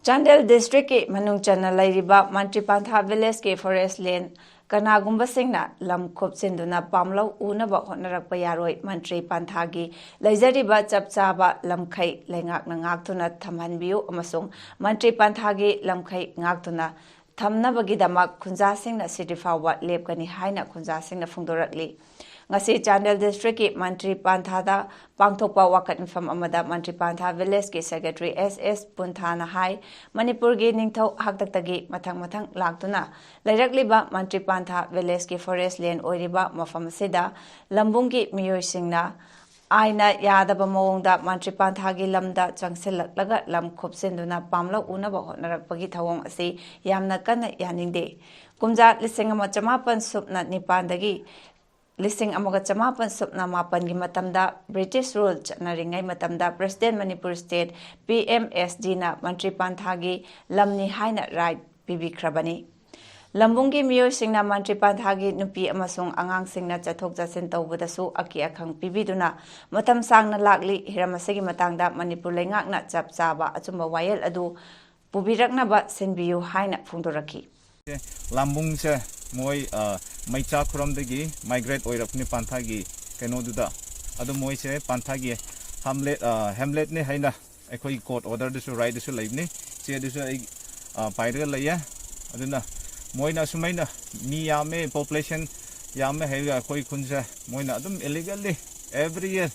ꯆꯥꯟꯗꯦꯜ districtꯀꯤ ꯃꯅꯨꯡ ꯆꯟꯅ ꯂꯩꯔꯤꯕ ꯃꯟꯇ꯭ꯔꯤ ꯄꯥꯟꯊꯥ villageꯀꯤ forest land ꯀꯅꯥꯒꯨꯝꯕꯁꯤꯡꯅ ꯂꯝ ꯈꯨꯞꯁꯤꯟꯗꯨꯅ ꯄꯥꯝꯂꯧ ꯎꯅꯕ ꯍꯣꯠꯅꯔꯛꯄ ꯌꯥꯔꯣꯏ꯫ ꯃꯟꯇ꯭ꯔꯤ ꯄꯥꯟꯊꯥꯒꯤ ꯂꯩꯖꯔꯤꯕ ꯆꯞ ꯆꯥꯕ ꯂꯝꯈꯩ ꯂꯩꯉꯥꯛꯅ ꯉꯥꯛꯇꯨꯅ ꯊꯝꯍꯟꯕꯤꯌꯨ ꯑꯃꯁꯨꯡ ꯃꯟꯇ꯭ꯔꯤ ꯄꯥꯟꯊꯥꯒꯤ ꯂꯝꯈꯩ ꯉꯥꯛꯇꯨꯅ ꯊꯝꯅꯕꯒꯤꯗꯃꯛ ꯈꯨꯟꯖꯥꯁꯤꯡꯅ ꯁꯤꯗ꯭ꯔꯤ ꯐꯥꯎꯕ ꯂꯦꯞꯀꯅꯤ ꯍꯥꯏꯅ ꯈꯨꯟꯖꯥꯁꯤꯡꯅ ꯐꯣꯡꯗꯣꯔꯛꯂꯤ꯫ ꯉꯁꯤ ꯆꯥꯟꯗꯦꯜ districtꯀꯤ ꯃꯟꯇ꯭ꯔꯤ ꯄꯥꯟꯊꯥꯗ ꯄꯥꯡꯊꯣꯛꯄ ꯋꯥꯀꯠ ꯃꯤꯐꯝ ꯑꯃꯗ ꯃꯟꯇ꯭ꯔꯤ ꯄꯥꯟꯊꯥ villageꯀꯤ secretary ꯑꯦꯁ ꯑꯦꯁ ꯄꯨꯟꯊꯥꯅ ꯍꯥꯏ, ꯃꯅꯤꯄꯨꯔꯒꯤ ꯅꯤꯡꯊꯧ ꯍꯥꯛꯇꯛꯇꯒꯤ ꯃꯊꯪ ꯃꯊꯪ ꯂꯥꯛꯇꯨꯅ ꯂꯩꯔꯛꯂꯤꯕ ꯃꯟꯇ꯭ꯔꯤ ꯄꯥꯟꯊꯥ villageꯀꯤ forest land ꯑꯣꯏꯔꯤꯕ ꯃꯐꯝ ꯑꯁꯤꯗ ꯂꯝꯕꯨꯡꯒꯤ ꯃꯤꯑꯣꯏꯁꯤꯡꯅ ꯑꯥꯏꯟꯅ ꯌꯥꯗꯕ ꯃꯑꯣꯡꯗ ꯃꯟꯇ꯭ꯔꯤ ꯄꯥꯟꯊꯥꯒꯤ ꯂꯝꯗ ꯆꯪꯁꯤꯜꯂꯛꯂꯒ ꯂꯝ ꯈꯨꯞꯁꯤꯟꯗꯨꯅ ꯄꯥꯝꯂꯧ ꯎꯅꯕ ꯍꯣꯠꯅꯔꯛꯄꯒꯤ ꯊꯧꯑꯣꯡ ꯑꯁꯤ ꯌꯥꯝꯅ ꯀꯟꯅ ꯌꯥꯅꯤꯡꯗꯦ꯫ ꯀꯨꯝꯖꯥ ꯂꯤꯁꯤꯡ ꯑꯃ ꯆꯃꯥꯄꯟ ꯁꯨꯞꯅ ꯅꯤꯄꯥꯟꯗꯒꯤ ꯂꯤꯁꯤꯡ ꯑꯃꯒ ꯆꯃꯥꯄꯟ ꯁꯨꯞꯅ ꯃꯥꯄꯟꯒꯤ ꯃꯇꯝꯗ British rule ꯆꯠꯅꯔꯤꯉꯩ ꯃꯇꯝꯗ President Manipur State, P M S ꯗꯤꯅ ꯃꯟꯇ꯭ꯔꯤ ꯄꯥꯟꯊꯥꯒꯤ ꯂꯝꯅꯤ ꯍꯥꯏꯅ right ꯄꯤꯕꯤꯈ꯭ꯔꯕꯅꯤ꯫ ꯂꯝꯕꯨꯡꯒꯤ ꯃꯤꯑꯣꯏꯁꯤꯡꯅ ꯃꯟꯇ꯭ꯔꯤ ꯄꯥꯟꯊꯥꯒꯤ ꯅꯨꯄꯤ ꯑꯃꯁꯨꯡ ꯑꯉꯥꯡꯁꯤꯡꯅ ꯆꯠꯊꯣꯛ ꯆꯠꯁꯤꯟ ꯇꯧꯕꯗꯁꯨ ꯑꯀꯤ ꯑꯈꯪ ꯄꯤꯕꯤꯗꯨꯅ ꯃꯇꯝ ꯁꯥꯡꯅ ꯂꯥꯛꯂꯤ꯫ ꯍꯤꯔꯝ ꯑꯁꯤꯒꯤ ꯃꯇꯥꯡꯗ ꯃꯅꯤꯄꯨꯔ ꯂꯩꯉꯥꯛꯅ ꯆꯞ ꯆꯥꯕ ꯑꯆꯨꯝꯕ ꯋꯥꯌꯦꯜ ꯑꯗꯨ ꯄꯨꯕꯤꯔꯛꯅꯕ ꯁꯤꯟꯕꯤꯌꯨ ꯍꯥꯏꯅ ꯐꯣꯡꯗꯣꯔꯛꯈꯤ꯫ ꯂꯥꯝꯕꯨꯡꯁꯦ ꯃꯣꯏ, ꯑ, ꯃꯩꯆꯥ ꯈꯨꯔꯝꯗꯒꯤ migrate ꯑꯣꯏꯔꯛꯄꯅꯤ ꯄꯥꯟꯊꯥꯒꯤ ꯀꯩꯅꯣꯗꯨꯗ, ꯑꯗꯨ ꯃꯣꯏꯁꯦ ꯄꯥꯟꯊꯥꯒꯤ ꯍꯥꯝꯂꯦꯠ ꯍꯦꯝꯂꯦꯠꯅꯤ ꯍꯥꯏꯅ ꯑꯩꯈꯣꯏꯒꯤ ꯀꯣꯔꯠ ꯑꯣꯔꯗꯔꯗꯁꯨ ꯔꯥꯏꯗꯁꯨ ꯂꯩꯕꯅꯤ꯫ ꯆꯦꯗꯨꯁꯨ ꯑꯩ ꯄꯥꯏꯔꯒ ꯂꯩꯌꯦ꯫ ꯑꯗꯨꯅ ꯃꯣꯏꯅ ꯑꯁꯨꯃꯥꯏꯅ ꯃꯤ ꯌꯥꯝꯃꯦ, ꯄꯣꯄꯨꯂꯦꯁꯟ ꯌꯥꯝꯃꯦ ꯍꯥꯏꯔꯒ ꯑꯩꯈꯣꯏ ꯈꯨꯟꯁꯦ ꯃꯣꯏꯅ ꯑꯗꯨꯝ ꯏꯂꯤꯒꯦꯜꯂꯤ ꯑꯦꯕ꯭ꯔꯤ ꯌꯔ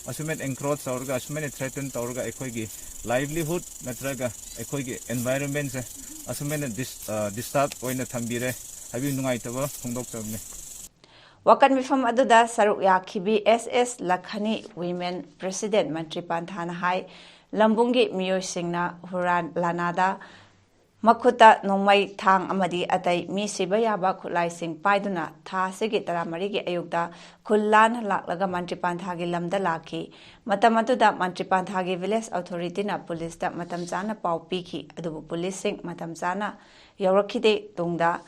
ꯑꯁꯨꯃꯥꯏꯅ ꯑꯦꯟꯀ꯭ꯔꯣꯆ ꯇꯧꯔꯒ, ꯑꯁꯨꯃꯥꯏꯅ ꯊ꯭ꯔꯦꯇꯟ ꯇꯧꯔꯒ ꯑꯩꯈꯣꯏꯒꯤ ꯂꯥꯏꯚꯂꯤꯍꯨꯗ ꯅꯠꯇ꯭ꯔꯒ ꯑꯩꯈꯣꯏꯒꯤ ꯑꯦꯟꯚꯥꯏꯔꯣꯟꯃꯦꯟꯁꯦ ꯑꯁꯨꯃꯥꯏꯅ ꯗꯤꯁꯇꯔꯕ ꯑꯣꯏꯅ ꯊꯝꯕꯤꯔꯦ ꯍꯥꯏꯕꯒꯤ ꯅꯨꯡꯉꯥꯏꯇꯕ ꯐꯣꯡꯗꯣꯛꯆꯕꯅꯤ꯫ ꯋꯥꯀꯠ ꯃꯤꯐꯝ ꯑꯗꯨꯗ ꯁꯔꯨꯛ ꯌꯥꯈꯤꯕꯤ ꯑꯦꯁ ꯑꯦꯁ ꯂꯈꯅꯤ, ꯋꯤꯃꯦꯟ ꯄ꯭ꯔꯦꯁꯤꯗꯦꯟꯠ ꯃꯟꯇ꯭ꯔꯤ ꯄꯥꯟꯊꯥꯅ ꯍꯥꯏ, ꯂꯝꯕꯨꯡꯒꯤ ꯃꯤꯑꯣꯏꯁꯤꯡꯅ ꯍꯨꯔꯥꯟ ꯂꯥꯅꯥꯗ ꯃꯈꯨꯠꯇ ꯅꯣꯡꯃꯩ, ꯊꯥꯡ ꯑꯃꯗꯤ ꯑꯇꯩ ꯃꯤ ꯁꯤꯕ ꯌꯥꯕ ꯈꯨꯠꯂꯥꯏꯁꯤꯡ ꯄꯥꯏꯗꯨꯅ ꯊꯥ ꯑꯁꯤꯒꯤ ꯇꯔꯥꯃꯔꯤꯒꯤ ꯑꯌꯨꯛꯇ ꯈꯨꯜ ꯂꯥꯟꯅ ꯂꯥꯛꯂꯒ ꯃꯟꯇ꯭ꯔꯤ ꯄꯥꯟꯊꯥꯒꯤ ꯂꯝꯗ ꯂꯥꯛꯈꯤ꯫ ꯃꯇꯝ ꯑꯗꯨꯗ ꯃꯟꯇ꯭ꯔꯤ ꯄꯥꯟꯊꯥꯒꯤ ꯚꯤꯂꯦꯖ ꯑꯣꯊꯣꯔꯤꯇꯤꯅ ꯄꯨꯂꯤꯁꯇ ꯃꯇꯝ ꯆꯥꯅ ꯄꯥꯎ ꯄꯤꯈꯤ, ꯑꯗꯨꯕꯨ ꯄꯨꯂꯤꯁꯁꯤꯡ ꯃꯇꯝ ꯆꯥꯅ ꯌꯧꯔꯛꯈꯤꯗꯦ꯫ ꯇꯨꯡꯗ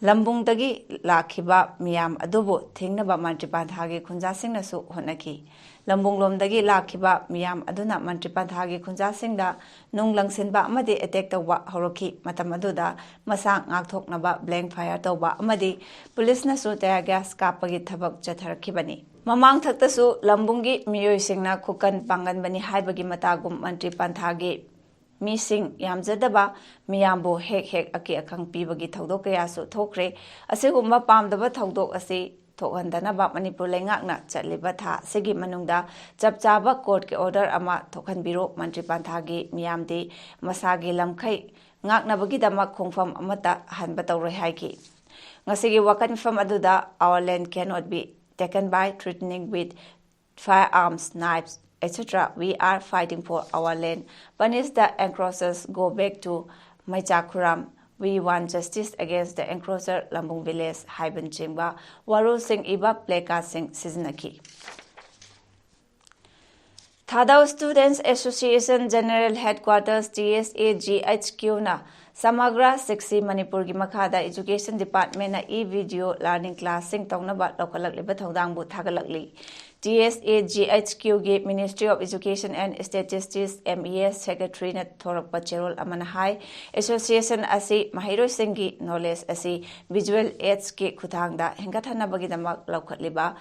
ꯂꯝꯕꯨꯡꯗꯒꯤ ꯂꯥꯛꯈꯤꯕ ꯃꯤꯌꯥꯝ ꯑꯗꯨꯕꯨ ꯊꯤꯡꯅꯕ ꯃꯟꯇ꯭ꯔꯤ ꯄꯥꯟꯊꯥꯒꯤ ꯈꯨꯟꯖꯥꯁꯤꯡꯅꯁꯨ ꯍꯣꯠꯅꯈꯤ꯫ ꯂꯝꯕꯨꯡꯂꯣꯝꯗꯒꯤ ꯂꯥꯛꯈꯤꯕ ꯃꯤꯌꯥꯝ ꯑꯗꯨꯅ ꯃꯟꯇ꯭ꯔꯤ ꯄꯥꯟꯊꯥꯒꯤ ꯈꯨꯟꯖꯥꯁꯤꯡꯗ ꯅꯨꯡ ꯂꯪꯁꯤꯟꯕ ꯑꯃꯗꯤ ꯑꯦꯇꯦꯛ ꯇꯧꯕ ꯍꯧꯔꯛꯈꯤ꯫ ꯃꯇꯝ ꯑꯗꯨꯗ ꯃꯁꯥ ꯉꯥꯛꯊꯣꯛꯅꯕ ꯕ꯭ꯂꯦꯡ ꯐꯥꯌꯔ ꯇꯧꯕ ꯑꯃꯗꯤ ꯄꯨꯂꯤꯁꯅꯁꯨ ꯇꯌꯥꯔ ꯒ꯭ꯌꯥꯁ ꯀꯥꯞꯄꯒꯤ ꯊꯕꯛ ꯆꯠꯊꯔꯛꯈꯤꯕꯅꯤ꯫ ꯃꯃꯥꯡꯊꯛꯇꯁꯨ ꯂꯝꯕꯨꯡꯒꯤ ꯃꯤꯑꯣꯏꯁꯤꯡꯅ ꯈꯨꯀꯟ ꯄꯥꯡꯒꯟꯕꯅꯤ ꯍꯥꯏꯕꯒꯤ ꯃꯇꯥꯒꯨꯝ ꯃꯟꯇ꯭ꯔꯤ ꯄꯥꯟꯊꯥꯒꯤ ꯃꯤꯁꯤꯡ ꯌꯥꯝꯖꯗꯕ ꯃꯤꯌꯥꯝꯕꯨ ꯍꯦꯛ ꯍꯦꯛ ꯑꯀꯤ ꯑꯈꯪ ꯄꯤꯕꯒꯤ ꯊꯧꯗꯣꯛ ꯀꯌꯥꯁꯨ ꯊꯣꯛꯈ꯭ꯔꯦ꯫ ꯑꯁꯤꯒꯨꯝꯕ ꯄꯥꯝꯗꯕ ꯊꯧꯗꯣꯛ ꯑꯁꯤ ꯊꯣꯛꯍꯟꯗꯅꯕ ꯃꯅꯤꯄꯨꯔ ꯂꯩꯉꯥꯛꯅ ꯆꯠꯂꯤꯕ ꯊꯥ ꯑꯁꯤꯒꯤ ꯃꯅꯨꯡꯗ ꯆꯞ ꯆꯥꯕ ꯀꯣꯔꯠꯀꯤ ꯑꯣꯔꯗꯔ ꯑꯃ ꯊꯣꯛꯍꯟꯕꯤꯔꯣ꯫ ꯃꯟꯇ꯭ꯔꯤ ꯄꯥꯟꯊꯥꯒꯤ ꯃꯤꯌꯥꯝꯗꯤ ꯃꯁꯥꯒꯤ ꯂꯝꯈꯩ ꯉꯥꯛꯅꯕꯒꯤꯗꯃꯛ ꯈꯣꯡꯐꯝ ꯑꯃꯠꯇ ꯍꯟꯕ ꯇꯧꯔꯣꯏ ꯍꯥꯏꯈꯤ꯫ ꯉꯁꯤꯒꯤ ꯋꯥꯀꯠ ꯃꯤꯐꯝ ꯑꯗꯨꯗ Our land cannot be taken by threatening with firearms, knives, et cetera. We are fighting for our land. Punish the encroachers, go back to Maichakhuram. We want justice against the encroacher, Lambung village ꯍꯥꯏꯕꯅꯆꯤꯡꯕ ꯋꯥꯔꯣꯜꯁꯤꯡ ꯏꯕ play ꯀꯥꯔꯗꯁꯤꯡ ꯁꯤꯖꯤꯟꯅꯈꯤ꯫ Thadou Students Association General Headquarters, T S A G H Q ꯅ Samagra Shiksha Manipur ꯒꯤ ꯃꯈꯥꯗ Education Department ꯅ e-video learning class ꯁꯤꯡ ꯇꯧꯅꯕ ꯂꯧꯈꯠꯂꯛꯂꯤꯕ ꯊꯧꯗꯥꯡꯕꯨ ꯊꯥꯒꯠꯂꯛꯂꯤ꯫ T S A G H Q ꯒꯤ Ministry of Education and Statistics, M E S, Secretary ꯅ ꯊꯣꯔꯛꯄ ꯆꯦꯔꯣꯜ ꯑꯃꯅ ꯍꯥꯏ, association ꯑꯁꯤ ꯃꯍꯩꯔꯣꯏꯁꯤꯡꯒꯤ knowledge ꯑꯁꯤ visual aids ꯀꯤ ꯈꯨꯠꯊꯥꯡꯗ ꯍꯦꯟꯒꯠꯍꯟꯅꯕꯒꯤꯗꯃꯛ ꯂꯧꯈꯠꯂꯤꯕ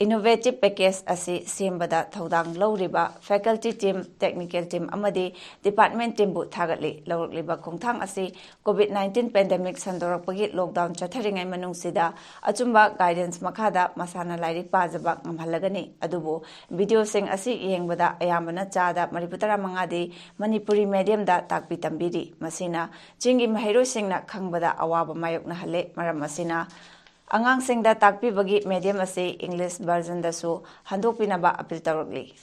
innovative package ꯑꯁꯤ ꯁꯦꯝꯕꯗ ꯊꯧꯗꯥꯡ ꯂꯧꯔꯤꯕ faculty team, technical team ꯑꯃꯗꯤ department teamꯕꯨ ꯊꯥꯒꯠꯂꯤ꯫ ꯂꯧꯔꯛꯂꯤꯕ ꯈꯣꯡꯊꯥꯡ ꯑꯁꯤ COVID nineteen pandemic ꯁꯟꯗꯣꯔꯛꯄꯒꯤ lockdown ꯆꯠꯊꯔꯤꯉꯩ ꯃꯅꯨꯡꯁꯤꯗ ꯑꯆꯨꯝꯕ guidance ꯃꯈꯥꯗ ꯃꯁꯥꯅ ꯂꯥꯏꯔꯤꯛ ꯄꯥꯖꯕ ꯉꯝꯍꯜꯂꯒꯅꯤ꯫ ꯑꯗꯨꯕꯨ videoꯁꯤꯡ ꯑꯁꯤ ꯌꯦꯡꯕꯗ ꯑꯌꯥꯝꯕꯅ ꯆꯥꯗ ꯃꯔꯤꯐꯨ ꯇꯔꯥ ꯃꯉꯥꯗꯤ ꯃꯅꯤꯄꯨꯔꯤ mediumꯗ ꯇꯥꯛꯄꯤ ꯇꯝꯕꯤꯔꯤ꯫ ꯃꯁꯤꯅ ꯆꯤꯡꯒꯤ ꯃꯍꯩꯔꯣꯏꯁꯤꯡꯅ ꯈꯪꯕꯗ ꯑꯋꯥꯕ ꯃꯥꯌꯣꯛꯅꯍꯜꯂꯦ꯫ ꯃꯔꯝ ꯑꯁꯤꯅ ꯑꯉꯥꯡꯁꯤꯡꯗ ꯇꯥꯛꯄꯤꯕꯒꯤ medium ꯑꯁꯤ English versionꯗꯁꯨ ꯍꯟꯗꯣꯛꯄꯤꯅꯕ appeal ꯇꯧꯔꯛꯂꯤ꯫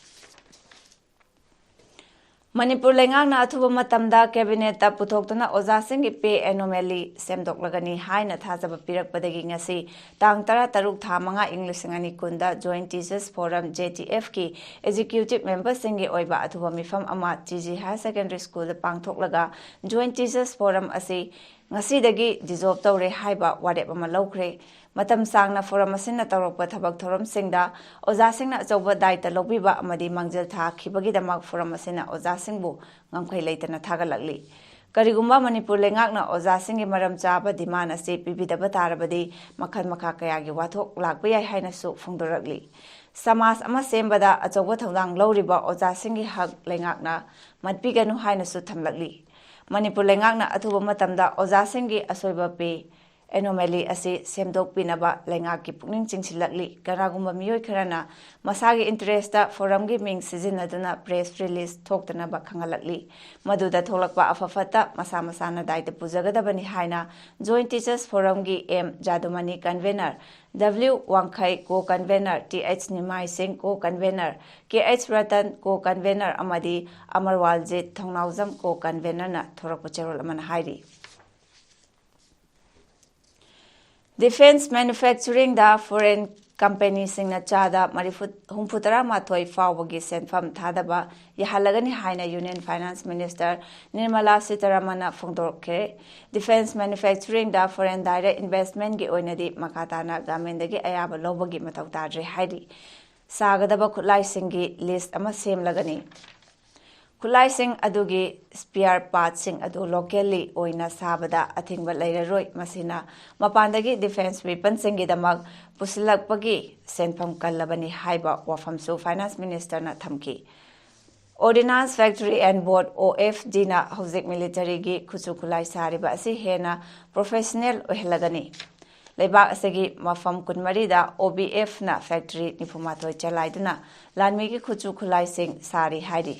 ꯃꯅꯤꯄꯨꯔ ꯂꯩꯉꯥꯛꯅ ꯑꯊꯨꯕ ꯃꯇꯝꯗ cabinetꯇ ꯄꯨꯊꯣꯛꯇꯨꯅ ꯑꯣꯖꯥꯁꯤꯡꯒꯤ pay anomaly ꯁꯦꯝꯗꯣꯛꯂꯒꯅꯤ ꯍꯥꯏꯅ ꯊꯥꯖꯕ ꯄꯤꯔꯛꯄꯗꯒꯤ ꯉꯁꯤ ꯇꯥꯡ ꯇꯔꯥ ꯇꯔꯨꯛ ꯊꯥ ꯃꯉꯥ ꯏꯪ ꯂꯤꯁꯤꯡ ꯑꯅꯤ ꯀꯨꯟꯗ Joint Teachers Forum, JTFꯀꯤ executive memberꯁꯤꯡꯒꯤ ꯑꯣꯏꯕ ꯑꯊꯨꯕ ꯃꯤꯐꯝ ꯑꯃ TG Higher Secondary Schoolꯗ ꯄꯥꯡꯊꯣꯛꯂꯒ Joint Teachers Forum ꯑꯁꯤ ꯉꯁꯤꯗꯒꯤ dissolve ꯇꯧꯔꯦ ꯍꯥꯏꯕ ꯋꯥꯔꯦꯞ ꯑꯃ ꯂꯧꯈ꯭ꯔꯦ꯫ ꯃꯇꯝ ꯁꯥꯡꯅ forum ꯑꯁꯤꯅ ꯇꯧꯔꯛꯄ ꯊꯕꯛ ꯊꯧꯔꯝꯁꯤꯡꯗ ꯑꯣꯖꯥꯁꯤꯡꯅ ꯑꯆꯧꯕ ꯗꯥꯏꯇ ꯂꯧꯕꯤꯕ ꯑꯃꯗꯤ ꯃꯥꯡꯖꯤꯜ ꯊꯥꯈꯤꯕꯒꯤꯗꯃꯛ forum ꯑꯁꯤꯅ ꯑꯣꯖꯥꯁꯤꯡꯕꯨ ꯉꯝꯈꯩ ꯂꯩꯇꯅ ꯊꯥꯒꯠꯂꯛꯂꯤ꯫ ꯀꯔꯤꯒꯨꯝꯕ ꯃꯅꯤꯄꯨꯔ ꯂꯩꯉꯥꯛꯅ ꯑꯣꯖꯥꯁꯤꯡꯒꯤ ꯃꯔꯝ ꯆꯥꯕ demand ꯑꯁꯤ ꯄꯤꯕꯤꯗꯕ ꯇꯥꯔꯕꯗꯤ ꯃꯈꯜ ꯃꯈꯥ ꯀꯌꯥꯒꯤ ꯋꯥꯊꯣꯛ ꯂꯥꯛꯄ ꯌꯥꯏ ꯍꯥꯏꯅꯁꯨ ꯐꯣꯡꯗꯣꯔꯛꯂꯤ꯫ ꯁꯃꯥꯖ ꯑꯃ ꯁꯦꯝꯕꯗ ꯑꯆꯧꯕ ꯊꯧꯗꯥꯡ ꯂꯧꯔꯤꯕ ꯑꯣꯖꯥꯁꯤꯡꯒꯤ ꯍꯛ ꯂꯩꯉꯥꯛꯅ ꯃꯠꯄꯤꯒꯅꯨ ꯍꯥꯏꯅꯁꯨ ꯊꯝꯂꯛꯂꯤ꯫ ꯃꯅꯤꯄꯨꯔ ꯂꯩꯉꯥꯛꯅ ꯑꯊꯨꯕ ꯃꯇꯝꯗ ꯑꯣꯖꯥꯁꯤꯡꯒꯤ ꯑꯁꯣꯏꯕ pay anomaly ꯑꯁꯤ ꯁꯦꯝꯗꯣꯛꯄꯤꯅꯕ ꯂꯩꯉꯥꯛꯀꯤ ꯄꯨꯛꯅꯤꯡ ꯆꯤꯡꯁꯤꯜꯂꯛꯂꯤ꯫ ꯀꯅꯥꯒꯨꯝꯕ ꯃꯤꯑꯣꯏ ꯈꯔꯅ ꯃꯁꯥꯒꯤ interestꯇ forumꯒꯤ ꯃꯤꯡ ꯁꯤꯖꯤꯟꯅꯗꯨꯅ press release ꯊꯣꯛꯇꯅꯕ ꯈꯪꯍꯜꯂꯛꯂꯤ꯫ ꯃꯗꯨꯗ ꯊꯣꯛꯂꯛꯄ ꯑꯐ ꯐꯠꯇ ꯃꯁꯥ ꯃꯁꯥꯅ ꯗꯥꯏꯇ ꯄꯨꯖꯒꯗꯕꯅꯤ ꯍꯥꯏꯅ Joint Teachers Forumꯒꯤ M ꯖꯥꯗꯨꯃꯅꯤ convener, W ꯋꯥꯡꯈꯩ co-convener, Th ꯅꯤꯃꯥꯏ ꯁꯤꯡ co-convener, Kh ꯔꯇꯟ co-convener ꯑꯃꯗꯤ ꯑꯃꯔꯋꯥꯜꯖꯤꯠ ꯊꯧꯅꯥꯎꯖꯝ co-convenerꯅ ꯊꯣꯔꯛꯄ ꯆꯦꯔꯣꯜ ꯑꯃꯅ ꯍꯥꯏꯔꯤ꯫ Defence manufacturingꯗ foreign companyꯁꯤꯡꯅ ꯆꯥꯗ ꯃꯔꯤꯐꯨ, ꯍꯨꯝꯐꯨꯇꯔꯥ ꯃꯥꯊꯣꯏ ꯐꯥꯎꯕꯒꯤ ꯁꯦꯟꯐꯝ ꯊꯥꯗꯕ ꯌꯥꯍꯜꯂꯒꯅꯤ ꯍꯥꯏꯅ Union Finance Minister Nirmala Sitharamanꯅ ꯐꯣꯡꯗꯣꯛꯈ꯭ꯔꯦ꯫ Defence manufacturingꯗ foreign direct investmentꯀꯤ ꯑꯣꯏꯅꯗꯤ ꯃꯈꯥ ꯇꯥꯅ governmentꯗꯒꯤ ꯑꯌꯥꯕ ꯂꯧꯕꯒꯤ ꯃꯊꯧ ꯇꯥꯗ꯭ꯔꯦ ꯍꯥꯏꯔꯤ꯫ ꯁꯥꯒꯗꯕ ꯈꯨꯠꯂꯥꯏꯁꯤꯡꯒꯤ list ꯑꯃ ꯁꯦꯝꯂꯒꯅꯤ꯫ ꯈꯨꯠꯂꯥꯏꯁꯤꯡ ꯑꯗꯨꯒꯤ spare partsꯁꯤꯡ ꯑꯗꯨ locally ꯑꯣꯏꯅ ꯁꯥꯕꯗ ꯑꯊꯤꯡꯕ ꯂꯩꯔꯔꯣꯏ꯫ ꯃꯁꯤꯅ ꯃꯄꯥꯟꯗꯒꯤ defence weaponꯁꯤꯡꯒꯤꯗꯃꯛ ꯄꯨꯁꯤꯜꯂꯛꯄꯒꯤ ꯁꯦꯟꯐꯝ ꯀꯜꯂꯕꯅꯤ ꯍꯥꯏꯕ ꯋꯥꯐꯝꯁꯨ Finance Ministerꯅ ꯊꯝꯈꯤ꯫ Ordnance Factory and Boat, OFDꯅ ꯍꯧꯖꯤꯛ militaryꯒꯤ ꯈꯨꯠꯁꯨ ꯈꯨꯠꯂꯥꯏ ꯁꯥꯔꯤꯕ ꯑꯁꯤ ꯍꯦꯟꯅ professional ꯑꯣꯏꯍꯜꯂꯒꯅꯤ꯫ ꯂꯩꯕꯥꯛ ꯑꯁꯤꯒꯤ ꯃꯐꯝ ꯀꯨꯟꯃꯔꯤꯗ OBFꯅ factory ꯅꯤꯐꯨꯃꯥꯊꯣꯏ ꯆꯂꯥꯏꯗꯨꯅ ꯂꯥꯟꯃꯤꯒꯤ ꯈꯨꯠꯁꯨ ꯈꯨꯠꯂꯥꯏꯁꯤꯡ ꯁꯥꯔꯤ ꯍꯥꯏꯔꯤ꯫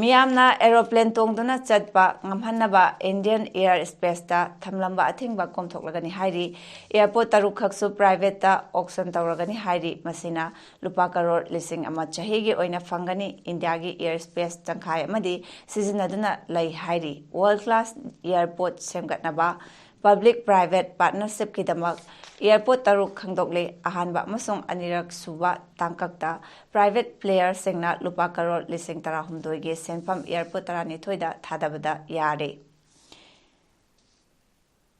ꯃꯤꯌꯥꯝꯅ aeroplane ꯇꯣꯡꯗꯨꯅ ꯆꯠꯄ ꯉꯝꯍꯟꯅꯕ Indian air spaceꯇ ꯊꯝꯂꯝꯕ ꯑꯊꯤꯡꯕ ꯀꯣꯝꯊꯣꯛꯂꯒꯅꯤ ꯍꯥꯏꯔꯤ꯫ Airport ꯇꯔꯨꯛ ꯈꯛꯁꯨ privateꯇ auction ꯇꯧꯔꯒꯅꯤ ꯍꯥꯏꯔꯤ꯫ ꯃꯁꯤꯅ ꯂꯨꯄꯥ ꯀꯔꯣꯔ ꯂꯤꯁꯤꯡ ꯑꯃ ꯆꯍꯤꯒꯤ ꯑꯣꯏꯅ ꯐꯪꯒꯅꯤ꯫ ꯏꯟꯗꯤꯌꯥꯒꯤ air space ꯇꯪꯈꯥꯏ ꯑꯃꯗꯤ ꯁꯤꯖꯤꯟꯅꯗꯨꯅ ꯂꯩ ꯍꯥꯏꯔꯤ꯫ World class airport ꯁꯦꯝꯒꯠꯅꯕ public private partnershipꯀꯤꯗꯃꯛ airport ꯇꯔꯨꯛ ꯈꯪꯗꯣꯛꯂꯤ꯫ ꯑꯍꯥꯟꯕ ꯑꯃꯁꯨꯡ ꯑꯅꯤꯔꯛ ꯁꯨꯕ ꯇꯥꯡꯀꯛꯇ private playerꯁꯤꯡꯅ ꯂꯨꯄꯥ ꯀꯔꯣꯔ ꯂꯤꯁꯤꯡ ꯇꯔꯥꯍꯨꯝꯗꯣꯏꯒꯤ ꯁꯦꯟꯐꯝ airport ꯇꯔꯥꯅꯤꯊꯣꯏꯗ ꯊꯥꯗꯕꯗ ꯌꯥꯔꯦ꯫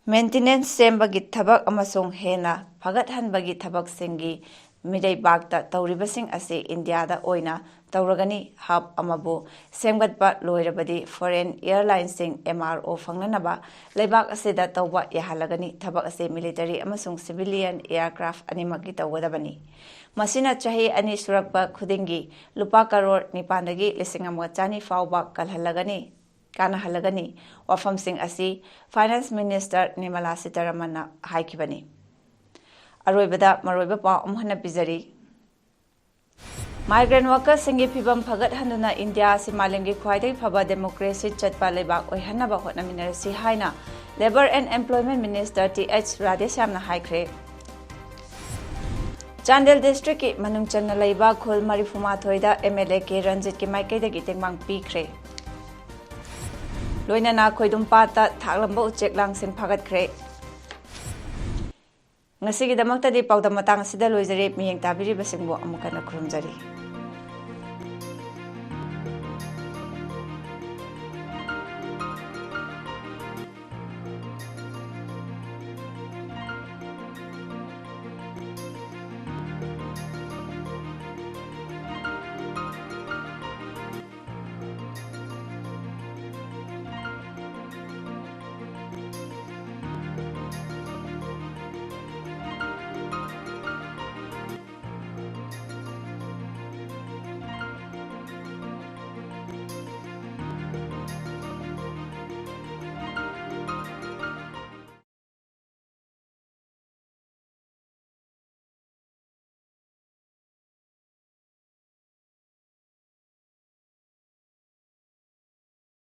Maintenance ꯁꯦꯝꯕꯒꯤ ꯊꯕꯛ ꯑꯃꯁꯨꯡ ꯍꯦꯟꯅ ꯐꯒꯠꯍꯟꯕꯒꯤ ꯊꯕꯛꯁꯤꯡꯒꯤ ꯃꯤꯔꯩꯕꯥꯛꯇ ꯇꯧꯔꯤꯕꯁꯤꯡ ꯑꯁꯤ ꯏꯟꯗꯤꯌꯥꯗ ꯑꯣꯏꯅ ꯇꯧꯔꯒꯅꯤ꯫ Hub ꯑꯃꯕꯨ ꯁꯦꯝꯒꯠꯄ ꯂꯣꯏꯔꯕꯗꯤ foreign airlineꯁꯤꯡ MRO ꯐꯪꯅꯅꯕ ꯂꯩꯕꯥꯛ ꯑꯁꯤꯗ ꯇꯧꯕ ꯌꯥꯍꯜꯂꯒꯅꯤ꯫ ꯊꯕꯛ ꯑꯁꯤ military ꯑꯃꯁꯨꯡ civilian aircraft ꯑꯅꯤꯃꯛꯀꯤ ꯇꯧꯒꯗꯕꯅꯤ꯫ ꯃꯁꯤꯅ ꯆꯍꯤ ꯑꯅꯤ ꯁꯨꯔꯛꯄ ꯈꯨꯗꯤꯡꯒꯤ ꯂꯨꯄꯥ ꯀꯔꯣꯔ ꯅꯤꯄꯥꯟꯗꯒꯤ ꯂꯤꯁꯤꯡ ꯑꯃꯒ ꯆꯅꯤ ꯐꯥꯎꯕ ꯀꯜꯍꯜꯂꯒꯅꯤ, ꯀꯥꯟꯅꯍꯜꯂꯒꯅꯤ꯫ ꯋꯥꯐꯝꯁꯤꯡ ꯑꯁꯤ Finance Minister Nirmala Sitharamanꯅ ꯍꯥꯏꯈꯤꯕꯅꯤ꯫ ꯑꯔꯣꯏꯕꯗ ꯃꯔꯨꯑꯣꯏꯕ ꯄꯥꯎ ꯑꯃꯨꯛ ꯍꯟꯅ ꯄꯤꯖꯔꯤ꯫ Migrant workersꯁꯤꯡꯒꯤ ꯐꯤꯚꯝ ꯐꯒꯠꯍꯟꯗꯨꯅ ꯏꯟꯗꯤꯌꯥ ꯑꯁꯤ ꯃꯥꯂꯦꯝꯒꯤ ꯈ꯭ꯋꯥꯏꯗꯒꯤ ꯐꯕ democracy ꯆꯠꯄ ꯂꯩꯕꯥꯛ ꯑꯣꯏꯍꯟꯅꯕ ꯍꯣꯠꯅꯃꯤꯟꯅꯔꯁꯤ ꯍꯥꯏꯅ Labour and Employment Minister Th Radheshyamꯅ ꯍꯥꯏꯈ꯭ꯔꯦ꯫ ꯆꯥꯟꯗꯦꯜ districtꯀꯤ ꯃꯅꯨꯡ ꯆꯟꯅ ꯂꯩꯕ ꯈꯨꯜ ꯃꯔꯤꯐꯨꯃꯥꯊꯣꯏꯗ MLA ꯀꯦ ꯔꯟꯖꯤꯠꯀꯤ ꯃꯥꯏꯀꯩꯗꯒꯤ ꯇꯦꯡꯕꯥꯡ ꯄꯤꯈ꯭ꯔꯦ꯫ ꯂꯣꯏꯅꯅ ꯈꯣꯏꯗꯨꯝꯄꯥꯠꯇ ꯊꯥꯛꯂꯝꯕ ꯎꯆꯦꯛ ꯂꯥꯡꯁꯤꯡ ꯐꯥꯒꯠꯈ꯭ꯔꯦ꯫ ꯉꯁꯤꯒꯤꯗꯃꯛꯇꯗꯤ ꯄꯥꯎꯗꯝ ꯃꯇꯥꯡ ꯑꯁꯤꯗ ꯂꯣꯏꯖꯔꯦ꯫ ꯃꯤꯠꯌꯦꯡ ꯇꯥꯕꯤꯔꯤꯕꯁꯤꯡꯕꯨ ꯑꯃꯨꯛ ꯍꯟꯅ ꯈꯨꯔꯨꯝꯖꯔꯤ꯫